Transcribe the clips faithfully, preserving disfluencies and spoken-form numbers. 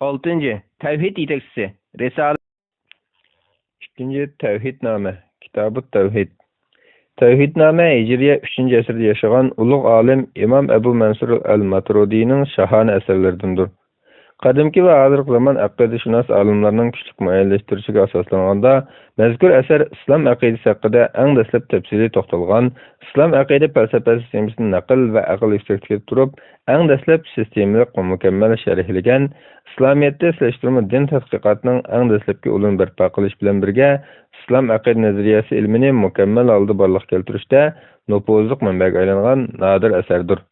ئالتىنچى، تەۋھىد يېتەكچىسى، رىسالە. ئىككىنچى، تەۋھىدنامە، كىتابۇت تەۋھىد. تەۋھىدنامە ھىجرىيە ئۈچىنچى ئەسىردە ياشىغان ئۇلۇغ ئالىم ئىمام ئەبۇ مەنسۇر ئەل ماتۇرۇدىينىڭ شاھانە ئەسەرلىرىدىندۇر. قەدىمكى ۋە ھازىرقى زامان ئەقىدىشۇناس ئالىملارنىڭ كۈچلۈك مۇئەييەنلەشتۈرۈشىگە ئاساسلانغاندا، مەزكۇر ئەسەر ئىسلام ئەقىدىسى ھەققىدە ئەڭ دەسلەپ تەپسىلىي توختالغان، ئىسلام ئەقىدە پەلسەپە سىستېمىسىنى نەقىل ۋە ئەقىل يۈكسەكلىكىدە تۇرۇپ، ئەڭ دەسلەپ سىستېمىلىق ۋە مۇكەممەل شەرھلىگەن، ئىسلامىيەتتە سېلىشتۇرما دىن تەتقىقاتىنىڭ ئەڭ دەسلەپكى ئۇلىنى بەرپا قىلىش بىلەن بىرگە، ئىسلام ئەقىدە نەزەرىيەسى ئىلمىنى مۇكەممەل ھالدا بارلىققا كەلتۈرۈشتە نوپۇزلۇق مەنبەگە ئايلانغان نادىر ئەسەردۇر.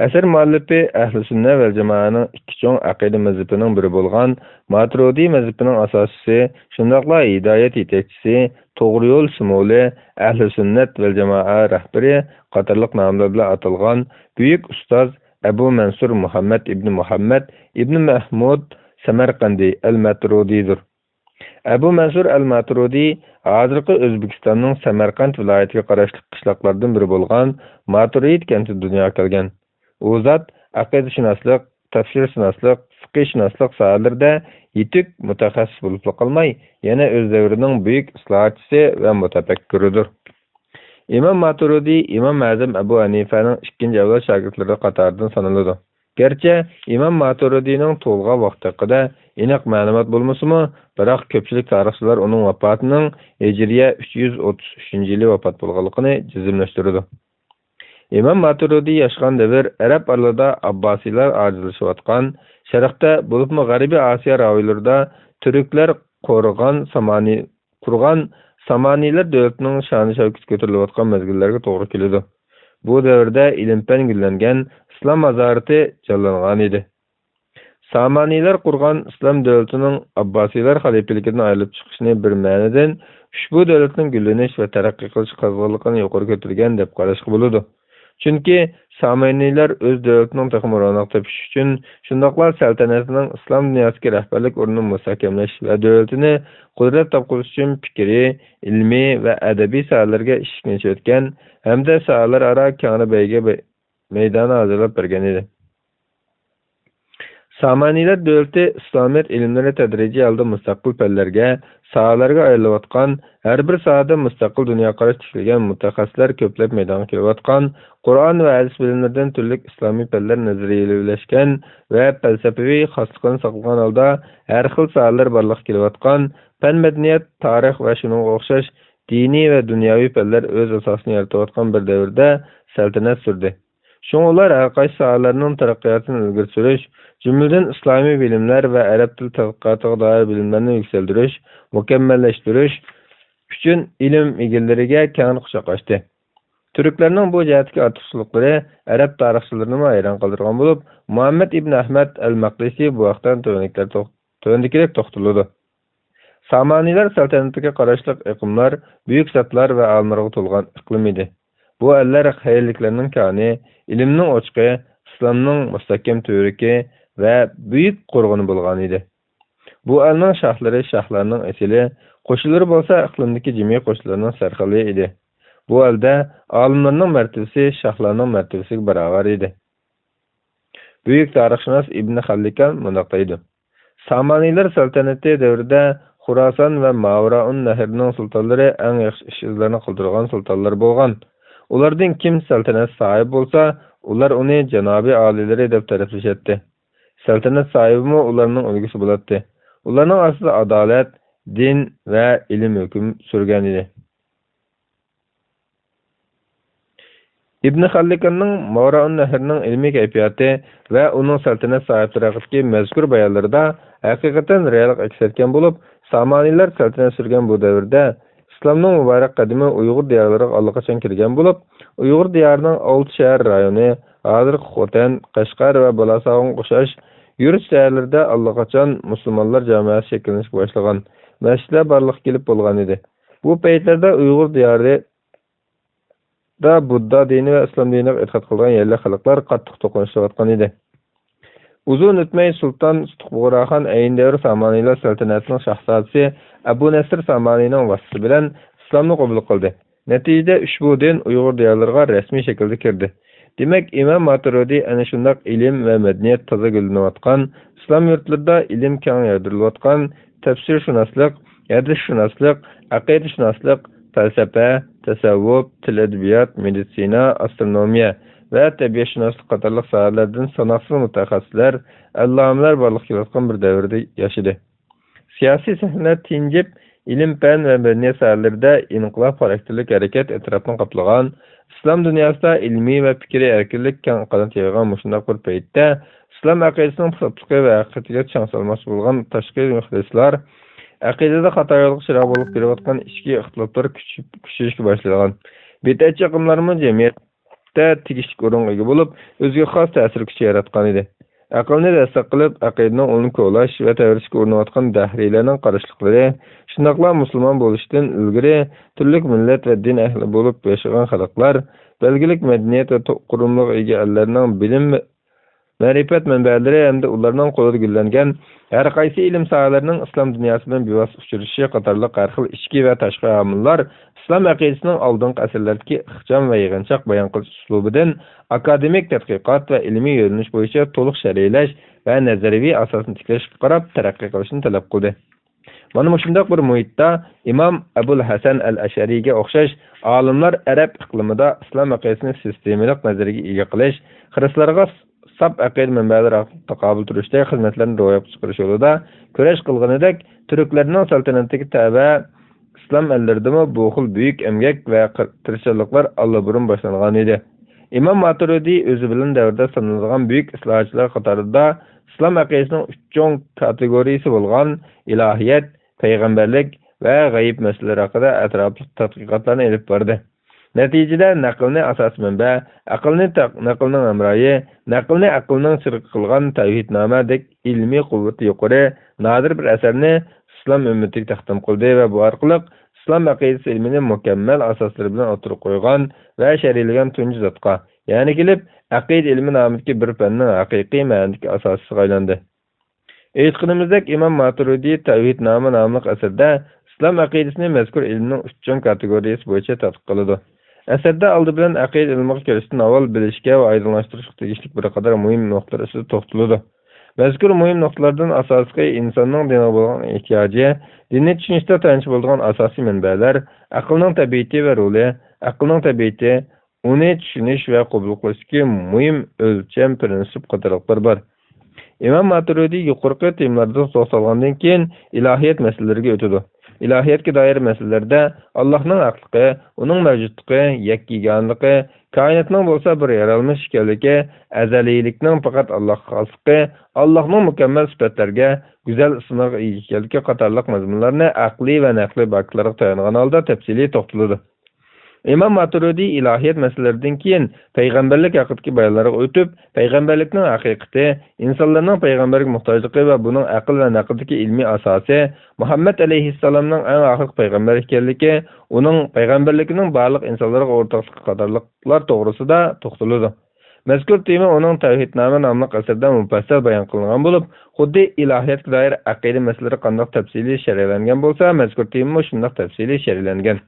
ئەسەر مۇئەللىپى ئەھلى سۈننە ۋەل جامائەنىڭ ئىككى چوڭ ئەقىدە مەزھىپىنىڭ بىرى بولغان ماتۇرىدىي مەزھىپىنىڭ ئاساسچىسى، شۇنداقلا ھىدايەت يېتەكچىسى، توغرا يول شىمئۇلى، ئەھلى سۈننەت ۋەل جامائە رەھبىرى قاتارلىق ناملار بىلەن ئاتالغان بۈيۈك ئۇستاز ئەبۇ مەنسۇر مۇھەممەد ئىبنى مۇھەممەد ئىبنى مەھمۇد سەمەرقەندى ئەل ماتۇرىدىدۇر. ئەبۇ مەنسۇر ئەل ماتۇرىدى ھازىرقى ئۆزبېكىستاننىڭ سەمەرقەنت ۋىلايىتىگە قاراشلىق قىشلاقلاردىن بىرى بولغان ماتۇرىد كەنتىدە دۇنياغا كەلگەن. ئۇ زات ئەقىدىشۇناسلىق، تەپسىرشۇناسلىق، فىقىھشۇناسلىق ساھەلىرىدە يېتىك مۇتەخەسسىس بولۇپلا قالماي، يەنە ئۆز دەۋرىنىڭ بۈيۈك ئىسلاھاتچىسى ۋە مۇتەپەككۇرىدۇر. ئىمام ماتۇرىدى ئىمام ئەزەم ئەبۇ ھەنىفەنىڭ ئىككىنچى ئەۋلاد شاگىرتلىرى قاتارىدىن سانىلىدۇ. گەرچە ئىمام ماتۇرىدىنىڭ تۇغۇلغان ۋاقتى ھەققىدە ئېنىق مەلۇمات بولمىسىمۇ، بىراق كۆپچىلىك تارىخچىلار ئۇنىڭ ۋاپاتىنىڭ ھىجرىيە ئۈچ يۈز ئوتتۇز ئۈچىنچى يىلى ۋاپات بولغانلىقىنى جەزملەشتۈرىدۇ. ئىمام ماتۇرىدى ياشىغان دەۋر ئەرەب ئارىلىدا ئابباسىيلار ئاجىزلىشىۋاتقان، شەرقتە، بولۇپمۇ غەربىي ئاسىيا رايونلىرىدا تۈركلەر قورغان سامانى قۇرغان سامانىيلار دۆلىتىنىڭ شانى-شەۋكىتى كۆتۈرۈلۈۋاتقان مەزگىللەرگە توغرا كېلىدۇ. بۇ دەۋردە ئىلىم-پەن گۈللەنگەن، ئىسلام ھازارىتى جانلانغانىدى. سامانىيلار قۇرغان ئىسلام دۆلىتىنىڭ ئابباسىيلار خەلىپىلىكىدىن ئايرىلىپ چىقىشىنى بىر مەنىدىن ئۇشبۇ دۆلەتنىڭ گۈللىنىش ۋە تەرەققىي قىلىش قىزغىنلىقىنى يۇقىرى كۆتۈرگەن دەپ قاراشقا بولىدۇ. چۈنكى سامانىيلار ئۆز دۆلىتىنىڭ تېخىمۇ روناق تېپىشى ئۈچۈن، شۇنداقلا سەلتەنىتىنىڭ ئىسلام دۇنياسىدىكى رەھبەرلىك ئورنىنى مۇستەھكەملەش ۋە دۆلىتىنى قۇدرەت تاپقۇزۇش ئۈچۈن پىكرىي، ئىلمىي ۋە ئەدەبىي ساھەلەرگە ئىشىكنى ئېچىۋەتكەن ھەمدە ساھەلەر ئارا كەڭرى بەيگە بەي-، مەيدانى ھازىرلاپ بەرگەن ئىدى. سامانىيلار دۆلىتى ئىسلامىيەت ئىلىملىرى تەدرىجىي ھالدا مۇستەقىل پەنلەرگە، ساھەلەرگە ئايرىلىۋاتقان، ھەر بىر ساھەدە مۇستەقىل دۇنيا قاراشقا تىكلىگەن مۇتەخەسسىسلەر كۆپلەپ مەيدانغا كېلىۋاتقان، قۇرئان ۋە ھەدىس بىلىملىرىدىن تۈرلۈك ئىسلامىي پەنلەر نەزەرىيەلىۋلەشكەن ۋە پەلسەپىۋى خاسلىقىنى ساقلىغان ھالدا ھەر خىل ساھەلەر بارلىققا كېلىۋاتقان، پەن-مەدەنىيەت، تارىخ ۋە شۇنىڭغا ئوخشاش دىنىي ۋە دۇنياۋى پەنلەر ئۆز ئاساسىنى يارىتىۋاتقان بىر دەۋردە سەلتەنەت سۈردى. شۇڭا ئۇلار ھەر قايسى ساھەلەرنىڭ تەرەققىياتىنى ئىلگىرى سۈرۈش، جۈملىدىن ئىسلامىي بىلىملەر ۋە ئەرەب تىل تەتقىقاتىغا دائىر بىلىملەرنى يۈكسەلدۈرۈش، مۇكەممەللەشتۈرۈش ئۈچۈن ئىلىم ئىگىلىرىگە كەڭرى قۇچاق ئاچتى. تۈركلەرنىڭ بۇ جەھەتتىكى ئارتۇقچىلىقلىرى ئەرەب تارىخچىلىرىنىمۇ ھەيران قالدۇرغان بولۇپ، مۇھەممەد ئىبن ئەھمەد ئەل مەقدىسى بۇ ھەقتە تۆۋەندىكىلەر توخ-، تۆۋەندىكىدەك توختىلىدۇ. سامانىيلار سەلتەنىتىگە قاراشلىق ئېقىملار بۈيۈك زاتلار ۋە ئالىملارغا تولغان ئىقلىم ئىدى. بۇ ئەللەر خەيرلىكلەرنىڭ كانى، ئىلىمنىڭ ئوچىقى، ئىسلامنىڭ مۇستەھكەم تۈۋرۈكى ۋە بۈيۈك قورغىنى بولغان ئىدى. بۇ ئەلنىڭ شاھلىرى شاھلارنىڭ ئېسىلى، قوشۇنلىرى بولسا ئىقلىمدىكى جىمى قوشۇنلارنىڭ سەرخىلى ئىدى. بۇ ئەلدە ئالىملارنىڭ مەرتىۋىسى شاھلارنىڭ مەرتىۋىسىگە باراۋەر ئىدى. بۈيۈك تارىخشۇناس ئىبن خەللىكان مۇنداق دەيدۇ: سامانىيلار سەلتەنىتى دەۋرىدە خۇراسان ۋە ماۋرائۇن نەھرىنىڭ سۇلتانلىرى ئەڭ ياخشى ئىش-ئىزلارنى قالدۇرغان سۇلتانلار بولغان. ئۇلاردىن كىم سەلتەنەت ساھىبى بولسا، ئۇلار ئۇنى جانابىي ئالىيلىرى دەپ تەرىپلىشەتتى. سەلتەنەت ساھىبىمۇ ئۇلارنىڭ ئۈلگىسى بولاتتى. ئۇلارنىڭ ئاستىدا ئادالەت، دىن ۋە ئىلىم ھۆكۈم سۈرگەنىدى. ئىبن خەللىكاننىڭ ماۋرائۇن نەھرنىڭ ئىلمىي كەيپىياتى ۋە ئۇنىڭ سەلتەنەت ساھىبلىرى ھەققىدىكى مەزكۇر بايانلىرىدا ھەقىقەتەن رېئاللىق ئەكس ئەتكەن بولۇپ، سامانىيلار سەلتەنەت سۈرگەن بۇ دەۋردە ئىسلامنىڭ مۇبارەك قەدىمى ئۇيغۇر دىيارلىرىغا ئاللىقاچان كىرگەن بولۇپ، ئۇيغۇر دىيارىنىڭ ئالتە شەھەر رايونى، ھازىرقى خوتەن، قەشقەر ۋە بالاساغۇنغا ئوخشاش يۇرت شەھەرلىرىدە ئاللىقاچان مۇسۇلمانلار جامائەسى شەكىللىنىشكە باشلىغان، مەسچىتلەر بارلىققا كېلىپ بولغان ئىدى. بۇ پەيتلەردە ئۇيغۇر دىيارىدا بۇددا دىنى ۋە ئىسلام دىنىغا ئېتىقاد قىلىدىغان يەرلىك خەلقلەر قاتتىق توقۇنۇشۇۋاتقان ئىدى. ئۇزۇن ئۆتمەي سۇلتان سۇتۇق بۇغراخان ئەينى دەۋر سامانىيلار سەلتەنەتىنىڭ شاھزادىسى ئەبۇ نەسىر سامانىينىڭ ۋاسىتىسى بىلەن ئىسلامنى قوبۇل قىلدى. نەتىجىدە ئۇشبۇ دىن ئۇيغۇر دىيارلىرىغا رەسمىي شەكىلدە كىردى. دېمەك، ئىمام ماتۇرىدى ئەنە شۇنداق ئىلىم ۋە مەدەنىيەت تازا گۈللىنىۋاتقان، ئىسلام يۇرتلىرىدا ئىلىم كەڭ يايدۇرۇلۇۋاتقان تەپسىرشۇناسلىق، ھەدىسشۇناسلىق، ئەقىدىشۇناسلىق، پەلسەپە، تەسەۋۋۇپ، تىل-ئەدەبىيات، مېدىتسىنا، ئاسترونومىيە ۋە تەبىئەتشۇناسلىق قاتارلىق ساھەلەردىن ساناقسىز مۇتەخەسسىسلەر، ئەللامىلەر بارلىققا كېلىۋاتقان بىر دەۋردە ياشىدى. سىياسىي سەھنە تىنجىپ، ئىلىم-پەن ۋە مەدەنىيەت ساھەلىرىدە ئىنقىلاب خاراكتېرلىك ھەرىكەت ئەتراپنى قاپلىغان، ئىسلام دۇنياسىدا ئىلمىي ۋە پىكرىي ئەركىنلىك كەڭ قانات يايغان مۇشۇنداق بىر پەيتتە، ئىسلام ئەقىدىسىنىڭ پۇختىلىقى ۋە ھەقىقىتىگە چاڭ سالماقچى بولغان تاشقى مۇخلىسلار، ئەقىدىدە خاتا يولغا چىراغ بولۇپ كېلىۋاتقان ئىچكى ئىختىلاپلار كۈچىيىپ، كۈچىيىشكە باشلىغان. بىدئەتچى ئاقىملارمۇ جەمئىيەت تە تېگىشلىك ئورۇنغا ئىگە بولۇپ، ئۆزىگە خاس تەسىر كۈچى ياراتقان ئىدى. ئەقىلنى دەستەك قىلىپ، ئەقىدىنىڭ ئۇلىنى كولاش ۋە تەۋرىشكە ئۇرۇنۇۋاتقان دەھرىيلەرنىڭ قارشىلىقلىرى، شۇنداقلا مۇسۇلمان بولۇشتىن ئىلگىرى تۈرلۈك مىللەت ۋە دىن ئەھلى بولۇپ ياشىغان خەلقلەر، بەلگىلىك مەدەنىيەت ۋە تو-، قۇرۇملىرىغا ئىگە ئەللەرنىڭ بىلىم، مەرىپەت مەنبەلىرى ھەمدە ئۇلارنىڭ قولىدا گۈللەنگەن ھەر قايسى ئىلىم ساھەلىرىنىڭ ئىسلام دۇنياسى بىلەن بىۋاسىتە ئۇچرىشىشى قاتارلىق ھەر خىل ئىچكى ۋە تاشقى ئامىللار ئىسلام ئەقىدىسىنىڭ ئالدىنقى ئەسىرلەردىكى ئىخچام ۋە يىغىنچاق بايان قىلىش ئۇسلۇبىدىن ئاكادېمىك تەتقىقات ۋە ئىلمىي يۆنىلىش بويىچە تولۇق شەرھلەش ۋە نەزەرىيەۋى ئاساسنى تىكلەشكە قاراپ تەرەققىي قىلىشنى تەلەپ قىلدى. مانا مۇشۇنداق بىر مۇھىتتا ئىمام ئەبۇل ھەسەن ئەل ئەشئەرىگە ئوخشاش ئالىملار ئەرەب ئىقلىمىدا ئىسلام ئەقىدىسىنى سىستېمىلىق نەزەرىيەگە ئىگە قىلىش، خىرىسلارغا ساپ ئەقىدە مەنبەلىرى ئارقىلىق تاقابىل تۇرۇشتەك خىزمەتلەرنى روياپقا چىقىرىش يولىدا كۈرەش قىلغىنىدەك، تۈركلەرنىڭ سەلتەنىتىگە تەۋە ئىسلام ئەللىرىدىمۇ بۇ خىل بۈيۈك ئەمگەك ۋە قىر-، تىرىشچانلىقلار ئاللىبۇرۇن باشلانغان ئىدى. ئىمام ماتۇرىدى ئۆزى بىلەن دەۋرداش سانىلىدىغان بۈيۈك ئىسلاھاتچىلار قاتارىدا ئىسلام ئەقىدىسىنىڭ ئۈچ چوڭ كاتېگورىيىسى بولغان ئىلاھىيەت، پەيغەمبەرلىك ۋە غەيىب مەسىلىلىرى ھەققىدە ئەتراپلىق تەتقىقاتلارنى ئېلىپ باردى. نەتىجىدە، نەقىلنى ئاساسىي مەنبە، ئەقىلنى تەق-، نەقىلنىڭ ھەمراھى، نەقىلنى ئەقىلنىڭ چىرىغى قىلغان تەۋھىدنامەدەك ئىلمىي قۇۋۋىتى يۇقىرى، نادىر بىر ئەسەرنى ئىسلام ئۈممىتىگە تەقدىم قىلدى ۋە بۇ ئارقىلىق ئىسلام ئەقىدىسى ئىلمىنى مۇكەممەل ئاساسلىرى بىلەن ئوتتۇرىغا قويغان ۋە شەرھلىگەن تۇنجى زاتقا، يەنى كېلىپ، ئەقىدە ئىلمى نامىدىكى بىر پەننىڭ ھەقىقىي مەنىدىكى ئاساسچىسىغا ئايلاندى. ئېيتقىنىمىزدەك، ئىمام ماتۇرىدى تەۋھىدنامە ناملىق ئەسىرىدە ئىسلام ئەقىدىسىنى مەزكۇر ئىلىمنىڭ ئۈچ چوڭ كاتېگورىيەسى بويىچە تەتقىق قىلىدۇ. ئەسەردە ئالدى بىلەن ئەقىدە ئىلمىغا كىرىشتىن ئاۋۋال بىلىشكە ۋە ئايدىڭلاشتۇرۇشقا تېگىشلىك بىر قاتار مۇھىم نۇقتىلار ئۈستىدە توختىلىدۇ. مەزكۇر مۇھىم نۇقتىلاردىن ئاساسلىقى ئىنساننىڭ دىنغا بولغان ئېھتىياجى، دىننى چۈشىنىشتە تايانچ بولىدىغان ئاساسىي مەنبەلەر، ئەقىلنىڭ تەبىئىتى ۋە رولى، ئەقىلنىڭ تەبىئىتى، ئۇنى چۈشىنىش ۋە قوبۇل قىلىشتىكى مۇھىم ئۆلچەم پىرىنسىپ قاتارلىقلار بار. ئىمام ماتۇرىدى يۇقىرىقى تېمىلاردىن توختالغاندىن كېيىن، ئىلاھىيەت مەسىلىلىرىگە ئۆتىدۇ. ئىلاھىيەتكە دائىر مەسىلىلەردە ئاللاھنىڭ ھەقلىقى، ئۇنىڭ مەۋجۇتلۇقى، يەككە يېگانىلىقى، كائىناتنىڭ بولسا بىر يارالمىش ئىكەنلىكى، ئەزەلىيلىكنىڭ پەقەت ئاللاھقا خاسلىقى، ئاللاھنىڭ مۇكەممەل سۈپەتلەرگە، گۈزەل ئىسىملارغا ئىگە ئىكەنلىكى قاتارلىق مەزمۇنلارنى ئەقلىي ۋە نەقلىي پاكىتلارغا تايانغان ھالدا تەپسىلىي توختىلىدۇ. ئىمام ماتۇرىدى ئىلاھىيەت مەسىلىلىرىدىن كېيىن پەيغەمبەرلىك ھەققىدىكى بايانلارغا ئۆتۈپ، پەيغەمبەرلىكنىڭ ھەقىقىتى، ئىنسانلارنىڭ پەيغەمبەرگە موھتاجلىقى ۋە بۇنىڭ ئەقىل ۋە نەقىلدىكى ئىلمىي ئاساسى، مۇھەممەد ئەلەيھىسسالامنىڭ ئەڭ ئاخىرقى پەيغەمبەر ئىكەنلىكى، ئۇنىڭ پەيغەمبەرلىكىنىڭ بارلىق ئىنسانلارغا ئورتاقلىقى قاتارلىقلار توغرىسىدا توختىلىدۇ. مەزكۇر تېما ئۇنىڭ تەۋھىدنامە ناملىق ئەسىرىدە مۇپەسسەل بايان قىلىنغان بولۇپ، خۇددى ئىلاھىيەتكە دائىر ئەقىدە مەسىلىلىرى قانداق تەپسىلىي شەرھلەنگەن بولسا، مەزكۇر تېمىمۇ شۇنداق تەپسىلىي شەرھلەنگەن.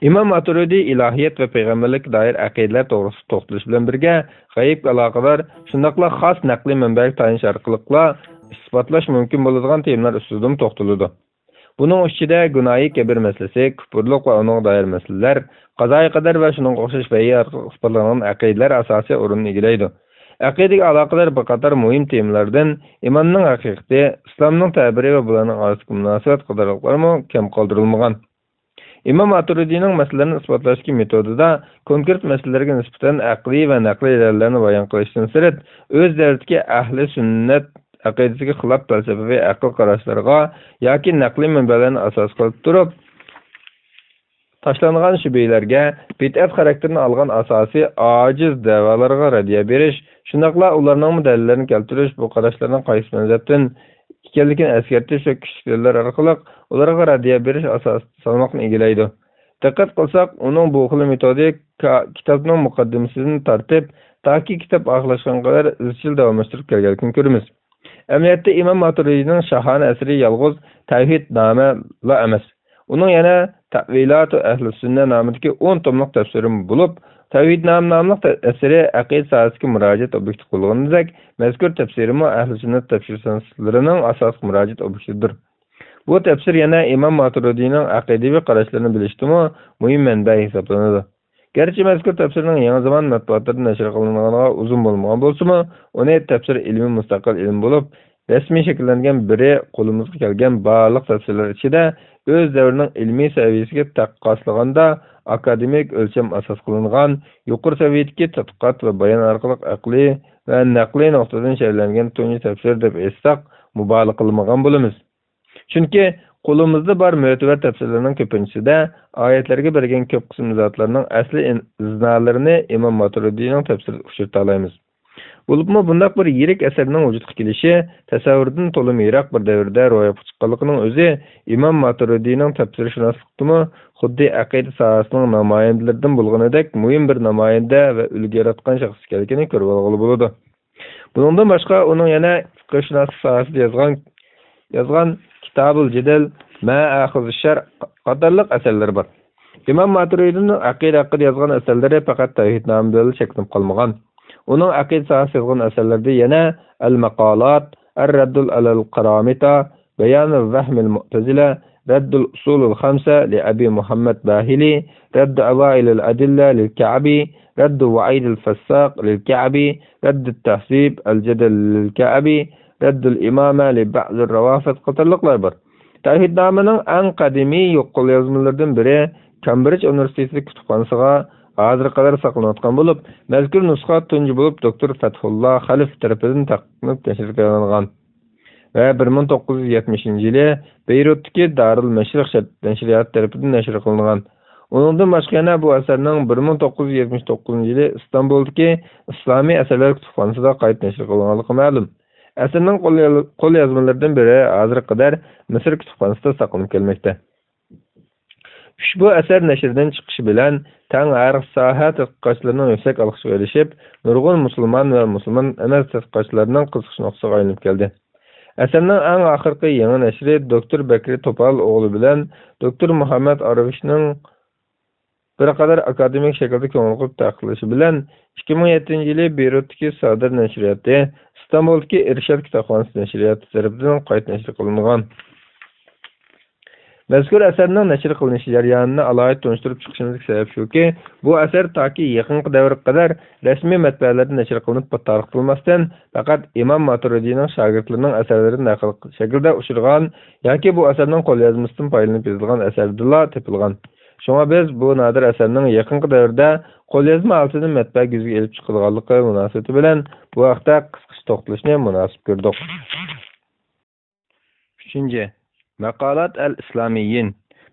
ئىمام ماتۇرىدى ئىلاھىيەت ۋە پەيغەمبەرلىككە دائىر ئەقىدىلەر توغرىسىدا توختىلىش بىلەن بىرگە، غەيىبكە ئالاقىدار، شۇنداقلا خاس نەقلىي مەنبەگە تايىنىش ئارقىلىقلا ئىسپاتلاش ممكىن بولىدىغان تېمىلار ئۈستىدىمۇ توختىلىدۇ. بۇنىڭ ئىچىدە گۇناھى كەبىر مەسىلىسى، كۇپۇرلۇق ۋە ئۇنىڭغا دائىر مەسىلىلەر، قازائى قەدەر ۋە شۇنىڭغا ئوخشاش ۋەھىي ئارقىلىق ئىسپاتلانغان ئەقىدىلەر ئاساسىي ئورۇننى ئىگىلەيدۇ. ئەقىدىگە ئالاقىدار بىر قاتار مۇھىم تېمىلاردىن ئىماننىڭ ھەقىقىتى، ئىسلامنىڭ تەبىرى ۋە بۇلارنىڭ ئارىسىدىكى مۇناسىۋەت قاتارلىقلارمۇ كەم قالدۇرۇلمىغان. ئىمام ماتۇرىدىنىڭ مەسىلىلەرنى ئىسپاتلاشتىكى مېتودىدا كونكرېت مەسىلىلەرگە نىسبەتەن ئەقلىي ۋە نەقلىي دەلىللەرنى بايان قىلىشتىن سىرت، ئۆز دەۋرىدىكى ئەھلى سۈننەت ئەقىدىسىگە خىلاپ پەلسەپىۋى ئەقىل قاراشلىرىغا ياكى نەقلىي مەنبەلەرنى ئاساس قىلىپ تۇرۇپ تاشلانغان شۈبھىلەرگە، بىدئەت خاراكتېرىنى ئالغان ئاساسىي ئاجىز دەۋالارغا رەددىيە بېرىش، شۇنداقلا ئۇلارنىڭمۇ دەلىللىرىنى كەلتۈرۈش، بۇ قاراشلارنىڭ قايسى مەزھەپتىن ئىكەنلىكىنى ئەسكەرتىش ۋە كۈچلۈك دەلىللەر ئارقىلىق ئۇلارغا رەددىيە بېرىش ئاساسىي سالماقنى ئىگىلەيدۇ. دىققەت قىلساق، ئۇنىڭ بۇ خىل مېتودى كا-، كىتابنىڭ مۇقەددىمىسىدىن تارتىپ، تاكى كىتاب ئاخىرلاشقانغا قەدەر ئىزچىل داۋاملاشتۇرۇپ كەلگەنلىكىنى كۆرىمىز. ئەمەلىيەتتە ئىمام ماتۇرىدىنىڭ شاھانە ئەسىرى يالغۇز تەۋھىدنامىلا ئەمەس. ئۇنىڭ يەنە تەئۋىلاتۇ ئەھلى سۈننە نامىدىكى ئون توملۇق تەپسىرىم بولۇپ، تەۋھىدنامە ناملىق تە-، ئەسىرى ئەقىدە ساھەسىدىكى مۇراجىئەت ئوبيېكتى قىلغىنىدەك، مەزكۇر تەپسىرىمۇ ئەھلى سۈننەت تەپسىرشۇناسلىرىنىڭ ئاساسلىق مۇراجىئەت ئوبيېكتىدۇر. بۇ تەپسىر يەنە ئىمام ماتۇرىدىنىڭ ئەقىدىۋى قاراشلىرىنى بىلىشتىمۇ مۇھىم مەنبە ھېسابلىنىدۇ. گەرچە مەزكۇر تەپسىرنىڭ يېڭى زامان مەتبۇئاتلىرىدا نەشر قىلىنغىنىغا ئۇزۇن بولمىغان بولسىمۇ، ئۇنى تەپسىر ئىلمى مۇستەقىل ئىلىم بولۇپ، رەسمىي شەكىللەنگەن بىرى قولىمىزغا كەلگەن بارلىق تەپسىرلەر ئىچىدە ئۆز دەۋرىنىڭ ئىلمىي سەۋىيەسىگە تەققاسلىغاندا ئاكادېمىك ئۆلچەم ئاساس قىلىنغان، يۇقىرى سەۋىيەدىكى تەتقىقات ۋە بايان ئارقىلىق ئەقلىي ۋە نەقلىي نۇقتىدىن شەرھلەنگەن تۇنجى تەپسىر دەپ ئېيتساق، مۇبالىغە قىلمىغان بولىمىز. چۈنكى قولىمىزدا بار مۆتىبەر تەپسىرلەرنىڭ كۆپىنچىسىدە ئايەتلەرگە بەرگەن كۆپ قىسىم ئىزاھاتلارنىڭ ئەسلى ئىن-، ئىزنالىرىنى ئىمام ماتۇرىدىنىڭ تەپسىرىدە ئۇچرىتالايمىز. بولۇپمۇ بۇنداق بىر يىرىك ئەسەرنىڭ ۋۇجۇدقا كېلىشى تەسەۋۋۇردىن تولىمۇ يىراق بىر دەۋردە روياپقا چىققانلىقىنىڭ ئۆزى ئىمام ماتۇرىدىنىڭ تەپسىرشۇناسلىقتىمۇ خۇددى ئەقىدە ساھەسىنىڭ نامايەندىلىرىدىن بولغىنىدەك مۇھىم بىر نامايەندە ۋە ئۈلگە ياراتقان شەخس ئىكەنلىكىنى كۆرۈۋالغىلى بولىدۇ. بۇنىڭدىن باشقا، ئۇنىڭ يەنە فىقھشۇناسلىق ساھەسىدە يازغان، يازغان كىتابۇل جېدەل، مە ئەخىزۇ شەر قاتارلىق ئەسەرلىرى بار. ئىمام ماتۇرىدىنىڭ ئەقىدە ھەققىدە يازغان ئەسەرلىرى پەقەت تەۋھىدنامە بىلەن چەكلىنىپ قالمىغان. ئۇنىڭ ئەقىدە ساھەسىدە يازغان ئەسەرلىرىدە يەنە ئەل ماقالات، ئەر رەددۇل ئەلەل قارامىتا، بيان وهم المعتزلة، رد الأصول الخمسة لأبي محمد باهلي، رد أوائل الأدلة للكعبي، رد وعيد الفساق للكعبي، رد التهذيب الجدل للكعبي، رد الإمامة لبعض الروافض قاتارلىقلار بار. تەۋھىدنامىنىڭ ئەڭ قەدىمىي قوليازمىلىرىدىن بىرى كامبرىج ئۇنىۋېرسىتېتى كۇتۇپخانىسىغا ھازىرغا قەدەر ساقلىنىۋاتقان بولۇپ، مەزكۇر نۇسخا تۇنجى بولۇپ دوكتور فەتھۇللا خەلىف تەرىپىدىن تەھقىقلىنىپ نەشر قىلىنغان. ۋە بىر مىڭ توققۇز يۈز يەتمىشىنچى يىلى بەيرۇتتىكى دارۇل مەشرىق شەر-، نەشرىياتى تەرىپىدىن نەشر قىلىنغان. ئۇنىڭدىن باشقا يەنە بۇ ئەسەرنىڭ بىر مىڭ توققۇز يۈز يەتمىش توققۇزىنچى يىلى ئىستانبۇلدىكى ئىسلامىي ئەسەرلەر كۇتۇپخانىسىدا قايتا نەشر قىلىنغانلىقى مەلۇم. ئەسەرنىڭ قول-، قوليازمىلىرىدىن بىرى ھازىرغا قەدەر مىسىر كۇتۇپخانىسىدا ساقلىنىپ كەلمەكتە. ئۇشبۇ ئەسەر نەشردىن چىقىشى بىلەن تەڭ ھەر ساھە تەتقىقاتچىلىرىنىڭ يۈكسەك ئالقىشىغا ئېرىشىپ، نۇرغۇن مۇسۇلمان ۋە مۇسۇلمان ئەمەس تەتقىقاتچىلارنىڭ قىزىقىش نۇقتىسىغا ئايلىنىپ كەلدى. ئەسەرنىڭ ئەڭ ئاخىرقى يېڭى نەشرى دوكتور بەكرى توپال ئوغلى بىلەن دوكتور مۇھەممەد ئارىفىشنىڭ بىر قەدەر ئاكادېمىك شەكىلدە كۆڭۈل قويۇپ تەھقىقلىشى بىلەن، ئىككى مىڭ يەتتىنچى يىلى بېيرۇتتىكى سادىر نەشرىياتى، ئىستانبۇلدىكى ئىرشاد كىتابخانىسى نەشرىياتى تەرىپىدىن قايتا نەشر قىلىنغان. مەزكۇر ئەسەرنىڭ نەشر قىلىنىش جەريانىنى ئالاھىدە تونۇشتۇرۇپ چىقىشىمىزدىكى سەۋەب شۇكى، بۇ ئەسەر تاكى يېقىنقى دەۋرگە قەدەر رەسمىي مەتبەئەلەردە نەشر قىلىنىپ تارقىتىلماستىن، پەقەت ئىمام ماتۇرىدىنىڭ شاگىرتلىرىنىڭ ئەسەرلىرىدە نەقىل شەكلىدە ئۇچرىغان ياكى بۇ ئەسەرنىڭ قوليازمىسىدىن پايدىلىنىپ يېزىلغان ئەسەردىلا تېپىلغان. شۇڭا بىز بۇ نادىر ئەسەرنىڭ يېقىنقى دەۋردە قوليازما ھالىتىدە مەتبەئە يۈزىگە ئېلىپ چىقىلغانلىقى مۇناسىۋىتى بىلەن بۇ ھەقتە قىسقىچە توختىلىشنى مۇناسىپ كۆردۇق. ئۈچىنچى، ماقالات ئەل ئىسلامىيين.